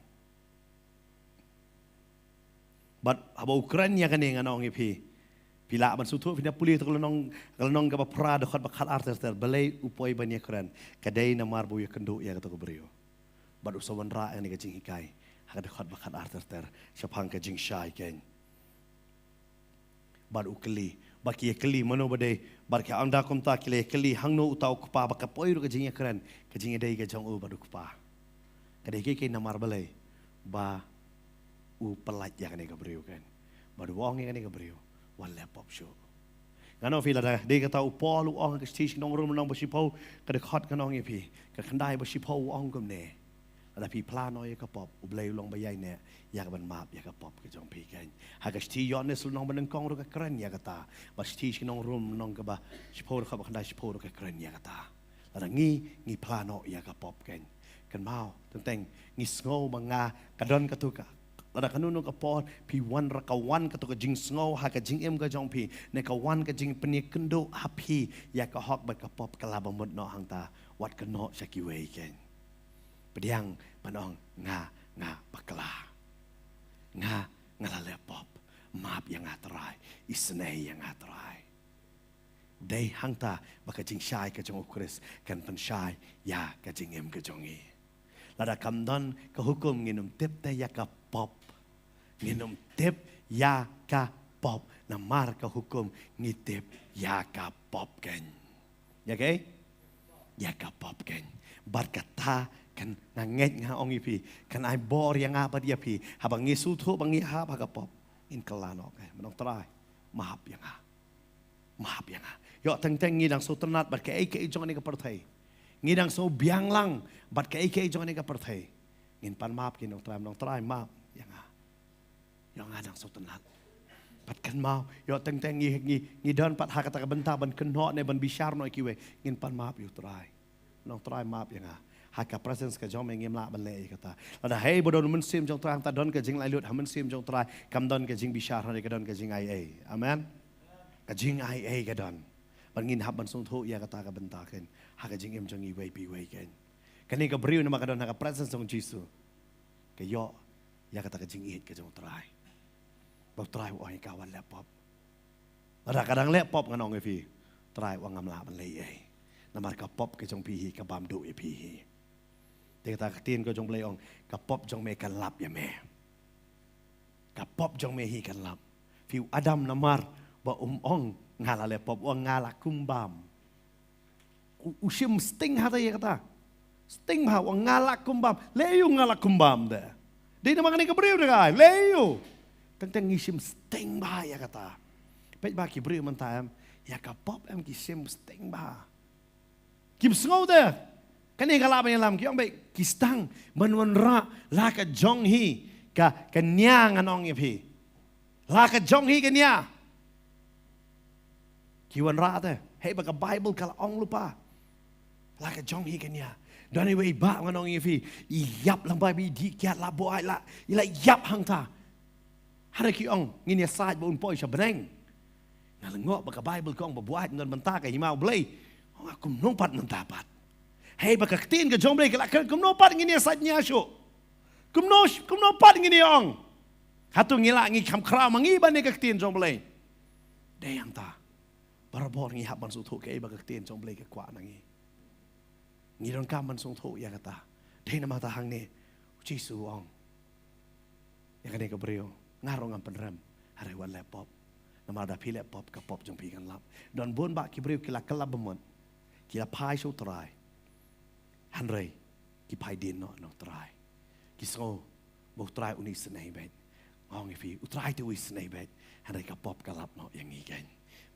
Bad haba u kren ïa kane, ngan ong ïa phi, phi lah ban sngewthuh, phin ïa pule ïa kata ka lynnong, ka lynnong kaba phra, dkhot ba khatar ter ter, balei u poi ban ïakren? Ka dei namar ba u ïakynduh ïa kata ka briew. Bad u sa wanrah ïa kane ka jinghikai ha ka dkhot ba khatar ter ter shaphang ka jingshai kein. Bad u kylli, bad ki ïa kylli, mano ba dei? Bad ki ong da kumta, ki la ïa kylli, hangno uta u kpa, ba ka poi ruh ka jingïakren, ka jingïadei ka jong u bad u kpa. Ka dei kein, kein namar balei? Ba u pyllait ïa kane ka briew kein. Bad u ong ïa kane ka briew, wat leh pop shuh. Ngan ong ïa phi, lada dei kata u Paul u ong ha ka shithi sha ki nong Rom lynnong ba shiphew, ka dkhot, ngan ong ïa phi, ka khyndai ba shiphew, u ong kumne: Lada phi phla noh ïa ka pop, U Blei u long ba ïaineh ïa ka ban map ïa ka pop ka jong phi kein. Ha ka shithi Ïoannis lynnong ba nyngkong ruh ka kren ïa kata. Bad shithi sha ki nong Rom lynnong kaba shiphew, dkhot ba khyndai, shiphew ruh ka kren ïa kata. Lada ngi, ngi phla noh ïa ka pop kein. Kynmaw, teng teng ngi sngew ba nga, ka don katu ka, lada kano kano ka por phi wanrah, ka wan katu ka jingsngew ha ka jingim ka jong phi, ne ka wan ka jingpynïakynduh ha phi ïa ka hok bad ka pop, ka lah ban mut noh hangta. Wat kynnoh sha kiwei kein. Pdiang ban ong, nga, nga bakla. Nga, nga la leh pop. Map ïa nga Trai. Isynei ïa nga Trai. Dei hangta ba ka jingshai ka jong u Khrist kan pynshai ïa ka jingim ka jong ngi. Lada kam don ka hukum, ngin ym tip te ïa ka pop. Ngin ym tip ïa ka pop. Namar ka hukum, ngi tip ïa ka pop kein. Ïa kaei? Ïa ka pop kein. Bad kata kan, nga ngeit, nga ong ïa phi, kan ai bor ïa nga bad ïa phi. Haba ngi sngewthuh ba ngi hap ha ka pop, ngin kylla noh kein. Ban ong, Trai, map ïa nga. Map ïa nga. Ïoh, teng teng ngi dang sngewtynnat bad kaei kaei jong kane ka pyrthei. Ngi dang sngewbiang lang bad kaei kaei jong kane ka pyrthei. Ngin pan map kein, ong, Trai, ong, Trai, map ïa nga. Ïoh, nga dang sngewtynnat. Bad kynmaw, ïoh, teng teng ngi, ngi, ngi don pat ha kata ka bynta ban kynnoh ne ban bishar noh ïa kiwei. Ngin pan map ïa u Trai. Ong, Trai, map ïa nga. Ha ka presence ka jong me ngim lah ban leh ïa kata. Lada hei ba don mynsiem jong Trai, hangta don ka jinglait lut, ha mynsiem jong Trai kam don ka jingbishar, hynrei ka don ka jingaiei. Amen. Ka jingaiei ka don. Bad ngin hap ban sngewthuh ïa kata ka bynta kein ha ka jingim jong ngi iwei pa iwei kein. Kane ka briew, namar ka don ha ka presence jong Jisu, ka ïoh ïa kata ka jingïeit ka jong u Trai. Ba u Trai u ong ïa ka, wat leh pop. Lada ka dang leh pop, ngan ong ïa phi, Trai u ong, ngam lah ban leh ei. Namar ka pop ka jong phi hi ka bam duh ïa phi hi. Te kata ka ktien ka jong u Blei ong, ka pop jong me kan lap ïa me. Ka pop jong me hi kan lap. Phi, u Adam namar ba um ong nga la leh pop, u ong nga la kum bam. U, u shim sting ha te ïa kata. Sting bha, u ong nga la kum bam. Leh aiu nga la kum bam te? Dei namar kane ka briew te ka ai. Leh aiu? Teng teng ngi shim sting bha ïa kata. Peit bha ki briew mynta em, ïa ka pop em ki shim sting bha. Kim sngew te kane ka lah ban ïalam, ki ong beit ki sdang ban wanrah la ka jong hi ka, ka nia, ngan ong ïa phi. La ka jong hi ka nia. Ki wanrah te, hei ba ka Baibl ka la ong lypa. La ka jong hi ka nia. Don iwei i bah, ngan ong ïa phi, i ïap lang bha, i dih kiad la buaid la, i la ïap hangta. Hynrei ki ong, ngin ïasaid ba un poi sha bneng. Nga lyngngoh ba ka Baibl ka ong ba buaid ym don bynta ka hima U Blei. Ong nga, kumno pat mynta pat? Hei ba ka ktien ka jong U Blei ka la kren, kumno pat ngin ïasaid nia shuh? Kumno, kumno pat ngin ïa ong? Hato ngi lah ngi kham khraw ma ngi ban ïa ka ktien jong U Blei? Dei hangta. Barabor ngi hap ban sngewthuh kaei ba ka ktien jong U Blei ka kwah na ngi. Ngi donkam ban sngewthuh ïa kata. Dei namar kata hangne U Jisu u ong ïa kane ka briew, nga ruh ngan pynrem, hynrei wat leh pop. Namar lada phi leh pop, ka pop jong phi kan lap. Don bun bah ki briew ki la kylla bamut, ki la phai sha U Trai, hynrei ki phai dien noh na U Trai. Ki sngew ba U Trai un isynei beit. Nga ong ïa phi, U Trai te u isynei beit, hynrei ka pop ka lap noh ïa ngi keiñ.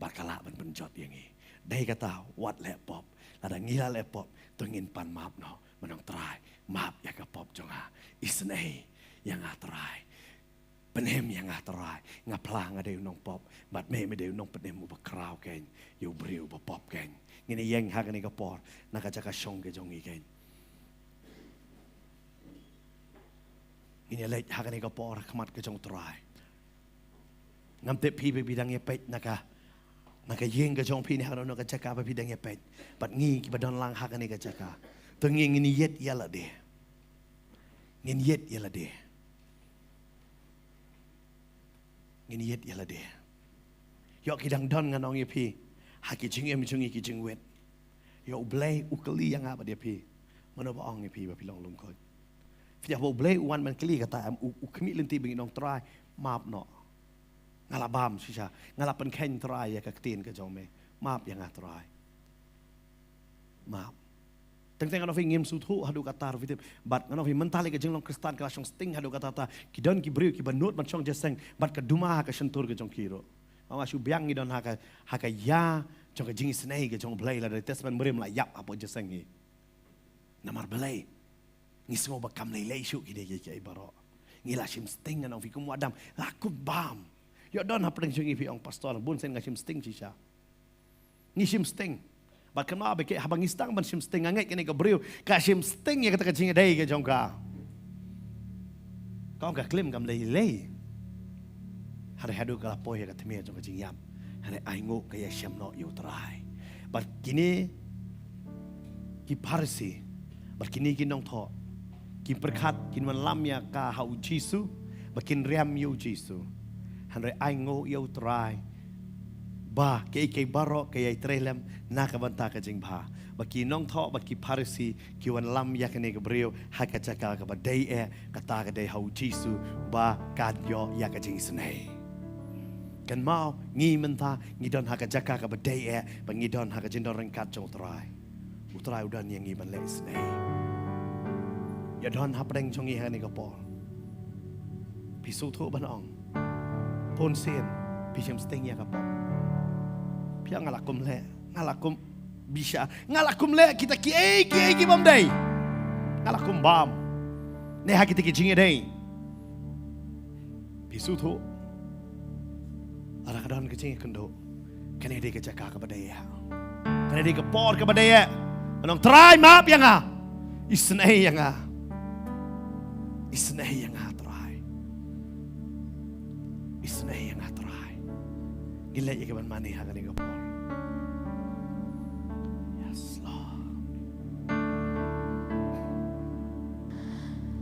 Bad ka lah ban pynjot ïa ngi. Dei kata, wat leh pop. Lada ngi la leh pop, to ngin pan map noh. Ngan ong, Trai, map ïa ka pop jong nga. Isynei ïa nga, Trai. Pynim ïa nga, Trai. Nga phla nga dei u nongpop, bad me me dei u nongpynim uba khraw keiñ ïa u briew uba pop keiñ. Ngin ïeng ha kane ka por na ka jaka shong ka jong ngi keiñ. Ngin ïa leit ha kane ka por ha khmat ka jong U Trai. Ngam tip phi ba phi dang ïa peit na ka, na ka ïing ka jong phi ne ha kano kano ka jaka ba phi dang ïa peit. Bad ngi kiba don lang ha kane ka jaka, to ngi ngin ïit ïa lade. Ngin ïit ïa lade. Ngin ïit ïa lade. Ïoh ki dang don, ngan ong ïa phi, ha ki jingim jong ngi ki jingwit. Ïoh U Blei u kylli ïa nga bad ïa phi, mano ba ong ïa phi ba phi long lyngkhuid? Phi ïoh ba U Blei u wan ban kylli kata em? U, u khmih lynti ba ngin ong, Trai, map noh. Nga la bam shisha. Nga la pynkheiñ, Trai, ïa ka ktien ka jong me. Map ïa nga, Trai. Map. Teng teng ngan ong ïa phi, ngim sngewthuh haduh katta ruh, phi tip. Bad ngan ong ïa phi, mynta lei ka jinglong Khristan ka la shong sting haduh katta katta. Ki don ki briew kiba nud ban shong jingïaseng bad ka duma ha ka shyntur ka jong ki ruh. Nga shu biang ngi don ha ka, ha ka ïa jong ka jingisynei ka jong U Blei, lada Testament Barim la ïap hapoh jingïaseng hi. Namar balei? Ngi sngew ba kam lei lei shuh kine kiei kiei baroh. Ngi la shim sting, ngan ong ïa phi, kum u Adam, la kum bam. Ïoh don hapdeng jong ngi phi ong, Pastor, bun sien nga shim sting shisha. Ngi shim sting. Bad kynmaw ba ki, haba ngi sdang ban shim sting, nga ngeit kane ka briew ka shim sting ïa kata ka jingïadei ka jong ka. Ka ong ka klim kam lei lei. Hynrei haduh ka la poi ha ka tmier jong ka jingïap, hynrei ainguh ka ïashem noh ïa U Trai. Bad kine ki Pharisi bad kine ki nongthoh ki pyrkhat kin wanlam ïa ka ha U Jisu, ba kin riam ïa U Jisu. Hynrei ainguh ïa U Trai ba kiei kiei baroh ka ïai trei lem na ka bynta ka jingbha. Ba ki nongthoh bad ki Pharisi ki wanlam ïa kane ka briew ha ka jaka kaba dei eh, kata ka dei ha U Jisu, ba kan ïoh ïa ka jingisynei. Kynmaw, ngi mynta ngi don ha ka jaka kaba dei eh, ba ngi don ha ka jingdon ryngkat jong U Trai. U Trai u don ïa ngi ban leh isynei. Ïa don hapdeng jong ngi ha kane ka por. Phi sngewthuh ban ong, bun sien phi shim sting ïa ka pop. Phi ong, nga la kum leh, nga la kum bishar, nga la kum leh kita kiei kiei ki bym dei. Nga la kum bam ne ha kita ki jingïadei. Phi sngewthuh, lada ka don ka jingïakynduh, kane dei ka jaka kaba dei eh. Kane dei ka por kaba dei eh. Ngan ong, Trai, map ïa nga. Isynei ïa nga. Isynei ïa nga, Trai. Isynei ïa nga, Trai. Ngi leh ïa ka ban mane ha kane ka por. Yes, Lord.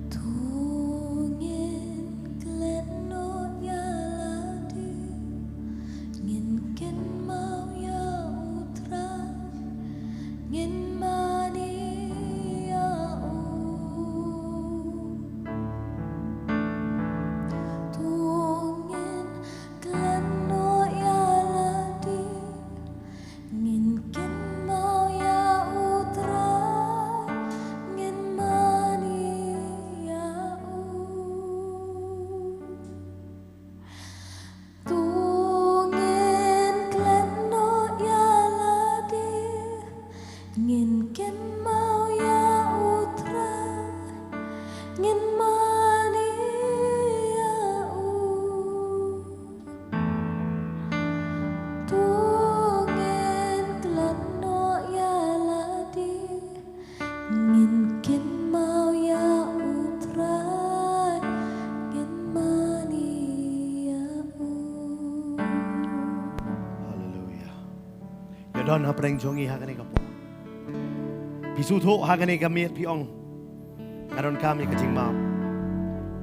To ngin klet noh ïa lade, ngin kynmaw ïa U Trai, ngin mane ïa u. To ngin klet noh ïa lade, Don hapdeng jong ngi ha kane ka por. Phi sngewthuh ha kane ka miet phi ong, nga donkam ïa ka jingmap.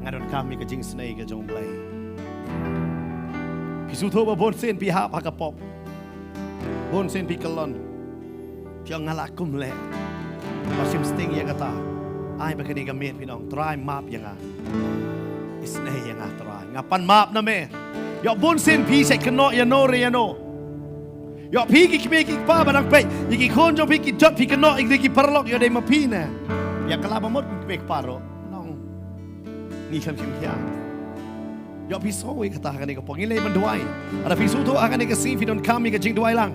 Nga donkam ïa ka jingisynei ka jong U Blei. Phi sngewthuh ba bun sien phi hap ha ka pop. Bun sien phi kyllon. Phi ong nga la kum leh. Ba shim sting ïa kata. Ai ba kane ka miet phin ong, Trai map ïa nga. Isynei ïa nga Trai. Nga pan map na me. Ïoh bun sien phi sa kynnoh ïano re ïano. Ïoh phi ki kmie ki kpa ba dang peit ïa ki khun jong phi ki jot phi kynnoh ïa ki paralok, ïoh dei ma phi ne. Ïa ka la ba mut ki kmie ki kpa ruh. Nong. Ngi kham kham khia. Ïoh phi sngew ïa kata ha kane ka por. Ngin leit ban duwai. Lada phi sngewthuh ha kane ka sngi phi donkam ïa ka jingduwai lang.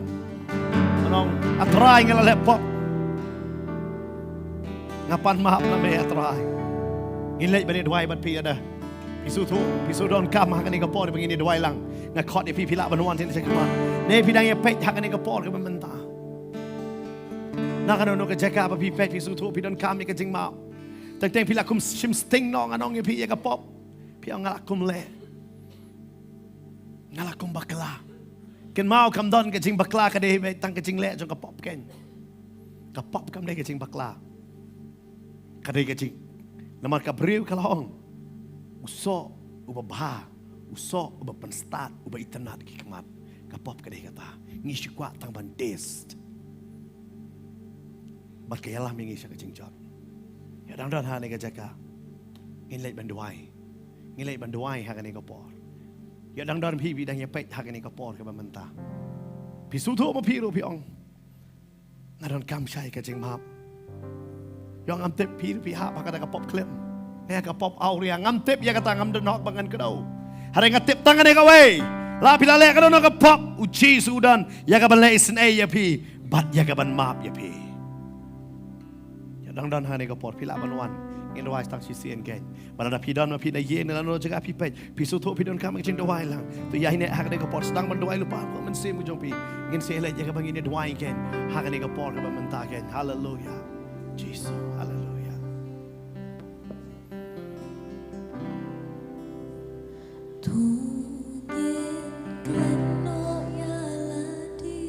Nong. A Trai nga la leh pop. Nga pan map na me A Trai. Ngin leit ban ïa duwai bad phi lada phi sngewthuh, phi sngewthuh donkam ha kane ka por ba ngin ïa duwai lang. Nga khot ïa phi phi lah ban wan sha khmat. Ne phi dang ïa peit ha kane ka por kaba mynta. Na kano kano ka jaka ba phi peit phi sngewthuh phi donkam ïa ka jingmap. Teng teng phi la kum shim sting noh, nga ong ïa phi ïa ka pop. Phi ong nga la kum leh. Nga la kum bakla. Kynmaw kam don ka jingbakla, ka dei beit tang ka jingleh jong ka pop keiñ. Ka pop kam dei ka jingbakla. Ka dei ka jing. Namar ka briew ka la ong, u soh uba bha, u soh uba pynstad, uba itynnad ki khmat. Ka pop ka dei kata. Ngi shu kwah tang ban test. Bad ka ïalam ïa ngi sha ka jingjot. Ïa dang don ha kane ka jaka. Ngin leit ban duwai. Ngin leit ban duwai ha kane ka por. Ïa dang don phi phi dang ïa peit ha kane ka por kaba mynta. Phi sngewthuh ma phi ruh phi ong, nga donkam shai ka jingmap. Ïoh ngam tip phi ruh phi hap ha kata ka pop klim. Ne ka pop awria ngam tip ïa kata, ngam don hok ba ngan kdew. Hynrei nga tip tang kane kawei. La phi la leh kano kano ka pop, U Jisu u don ïa ka ban leh isynei ïa phi bad ïa ka ban map ïa phi. Ïa dang don ha kane ka por phi lah ban wan. Ngin duwai tang shisien keiñ. Ba lada phi don ma phi na ïing, na kano jaka phi peit, phi sngewthuh phi donkam ka jingduwai lang, to ïa ine ha kane ka por sdang ban duwai lypa ha ka mynsiem ka jong phi. Ngin sa leit ïa kaba ngin ïa duwai keiñ ha kane ka por kaba mynta keiñ. Haleluia. Jisu. Haleluia. To ngin klet noh ïa lade,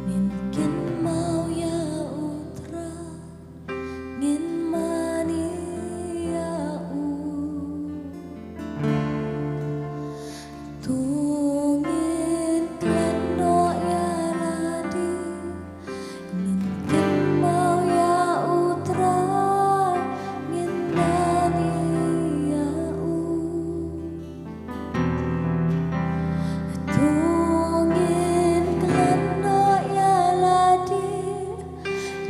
ngin kynmaw ïa U Trai, ngin mane ïa u. To ngin klet noh ïa lade, ngin kynmaw ïa U Trai, ngin mane ïa u. To ngin klet noh ïa lade,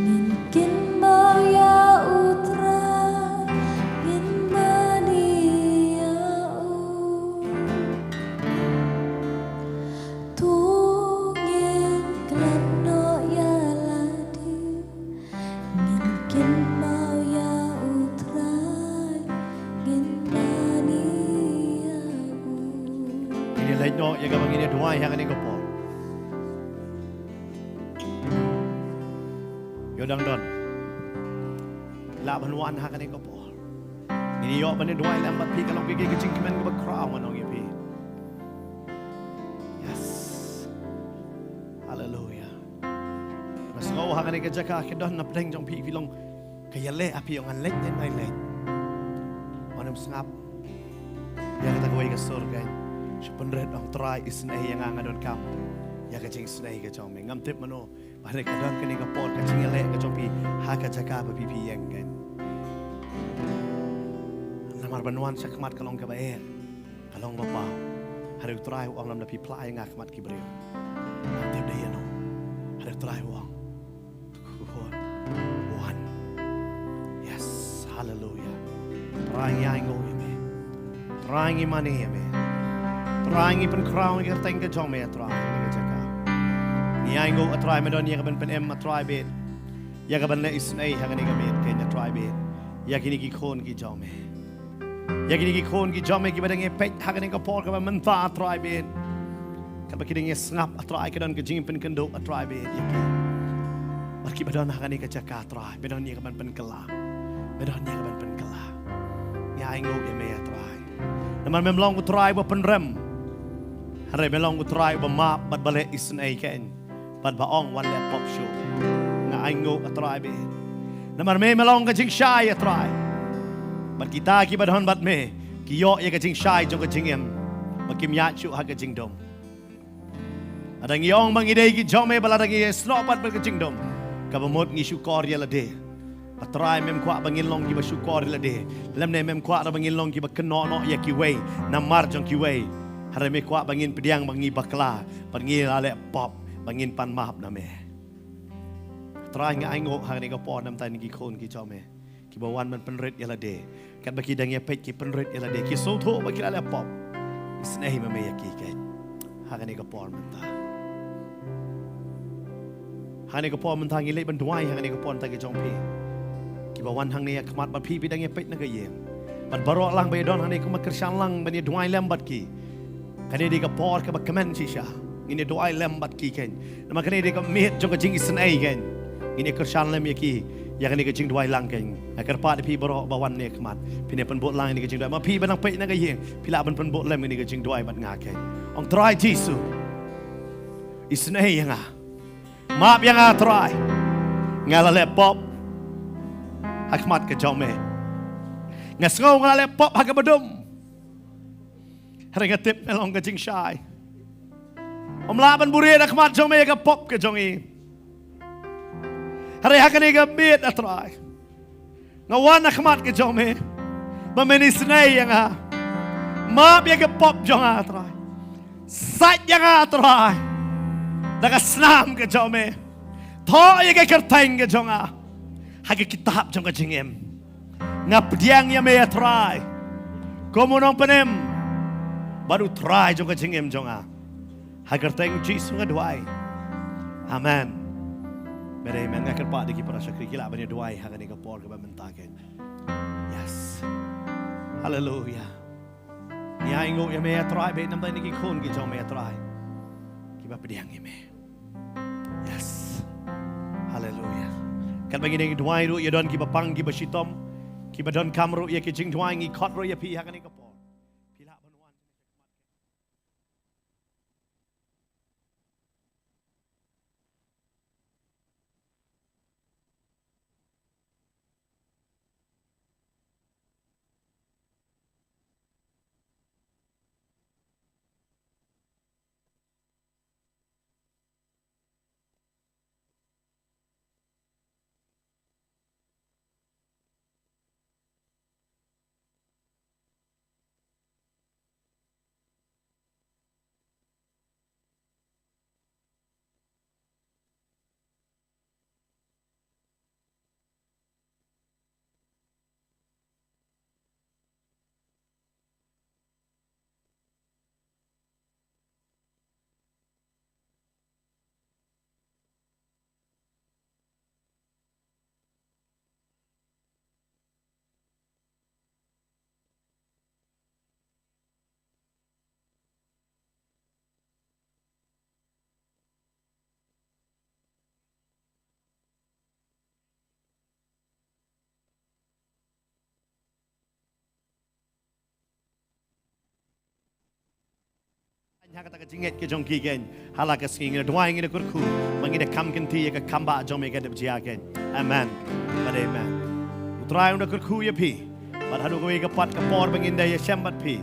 ngin kynmaw ïa U Trai, ngin mane ïa u. To ngin klet noh ïa lade, ngin kynmaw ïa U Trai, ngin mane ïa u. Ngin ïa leit noh ïa kaba ngin ïa duwai ha kane ka por. Ïoh dang don. Lah ban wan ha kane ka por. Ngin ïoh ban ïa duwai lem bad phi, ka long ka jingkmen kaba khraw ngan ong ïa phi. Yes. Haleluia. Nga sngew ha kane ka jaka ka don na pdeng jong phi, phi long ka ïaleh ha phi, ong ngan leit ne ym leit. Wan ym sngap. Ïa kata kawei ka sur keiñ. Shu pynrit, ong Trai isynei ïa nga, nga donkam ïa ka jingisynei ka jong me. Ngam tip mano. Hynrei ka don kane ka por ka jingïaleh ka jong phi ha ka jaka ba phi phi ïeng keiñ. Namar ban wan shakhmat ka long kaba eh, ka long ba paw. Hynrei U Trai u ong lymda phi phla ïa nga ha khmat ki briew. Ngam tip dei ïano. Hynrei U Trai u ong, to khun, wan. Yes, haleluia. Trai ngi ainguh ïa me. Trai ngi mane ïa me. Trai ngi pynkhraw ïa ka kyrteng ka jong me, Trai, ha kane ka jaka. Ngi ainguh, A Trai, me don ïa ka ban pynim, A Trai, bad ïa ka ban leh isynei ha kane ka miet keiñ, A Trai, bad ïa kine ki khun ki jong me. Ïa kine ki khun ki jong me kiba dang ïa peit ha kane ka por kaba mynta, A Trai, bad kaba ki dang ïa sngap, A Trai, ka don ka jingpynkynduh, A Trai, bad ïa ki. Bad kiba don ha kane ka jaka, A Trai, me don ïa ka ban pynkylla. Me don ïa ka ban pynkylla. Ngi ainguh ïa me, A Trai. Namar mem long U Trai uba pynrem. Hynrei me long U Trai uba map bad ba leh isynei keiñ. Bad ba ong, wan leh pop shuh. Nga ainguh, A Trai, bad namar me me long ka jingshai, A Trai. Bad kita kiba don bad me ki ïoh ïa ka jingshai jong ka jingim ba kim ïaid shuh ha ka jingdum. Lada ngi ong ba ngi dei ki jong me, bad lada ngi snoh pat bad ka jingdum, kaba mut ngi shukor ïa lade. A Trai, mem kwah ba ngin long kiba shukor ïa lade, lymne mem kwah ba ngin long kiba kynnoh noh ïa kiwei namar jong kiwei. Hynrei me kwah ba ngin pdiang ba ngi bakla, ba ngi la leh pop, ba ngin pan map na me. A Trai, nga ainguh ha kane ka por namar kine ki khun ki jong me kiba wan ban pynrit ïa lade. Katba ki dang ïa peit ki pynrit ïa lade, ki sngewthuh ba ki la leh pop. Isynei ma me ïa ki, keiñ. Ha kane ka por mynta, ha kane ka por mynta ngi leit ban duwai ha kane ka por mynta ki jong phi kiba wan hangne ha khmat, bad phi ba dang ïa peit na ka ïing, bad baroh lang ba ïa don hangne, kum ba kyrshan lang ban ïa duwai lem bad ki. Kane dei ka por kaba kmen shisha. Ngin ïa duwai lem bad ki, keiñ. Namar kane dei ka miet jong ka jingisynei, keiñ. Ngin ïa kyrshan lem ïa ki ïa kane ka jingduwai lang, keiñ. Nga kyrpad ïa phi baroh ba wan ne khmat, phin ïa pynbud lang ïa kane ka jingduwai. Ma phi ba nang peit na ka ïing, phi lah ban pynbud lem ïa kane ka jingduwai bad nga, keiñ. Ong, Trai Jisu, isynei ïa nga. Map ïa nga, Trai. Nga la leh pop ha khmat ka jong me. Nga sngew nga la leh pop ha kaba dum. Hynrei nga tip me long ka jingshai. Ym lah ban buhrieh ha khmat jong me ïa ka pop ka jong ngi. Hynrei ha kane ka miet, A Trai, nga wan ha khmat ka jong me ba men isynei ïa nga. Map ïa ka pop jong nga, A Trai. Sait ïa nga, A Trai, da ka snam ka jong me. Thoh ïa ka kyrteng ka jong nga ha ka kitab jong ka jingim. Nga pdiang ïa me, A Trai, kum u nongpynim bad u Trai jong ka jingim jong nga. Ha ka kyrteng Jisu nga duwai. Amen. Bad amen. Nga kyrpad ïa ki para shakri, ki lah ban ïa duwai ha kane ka por kaba mynta, keiñ. Yes. Haleluia. Ngi ainguh ïa me, A Trai, bad namar kine ki khun ki jong me, A Trai, kiba pdiang ïa me. Yes. Haleluia. Katba ngi dang duwai ruh, ïa don kiba pang, kiba shitom, kiba donkam ruh ïa ki jingduwai, ngi khot ruh ïa phi ha kane ka por. Phi lah ban wan. Ha kata ka jingngeit ka jong ki, keiñ, ha la ka sngi ngin ïa duwai, ngin ïa kyrkhu, ba ngin ïa kham kynti ïa ka kam ba jong me ka dep jia, keiñ. Amen. Bad amen. U Trai un da kyrkhu ïa phi. Bad haduh kawei ka pat ka por ba ngin da ïashem bad phi,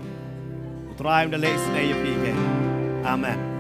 U Trai un da leh isynei ïa phi, keiñ. Amen.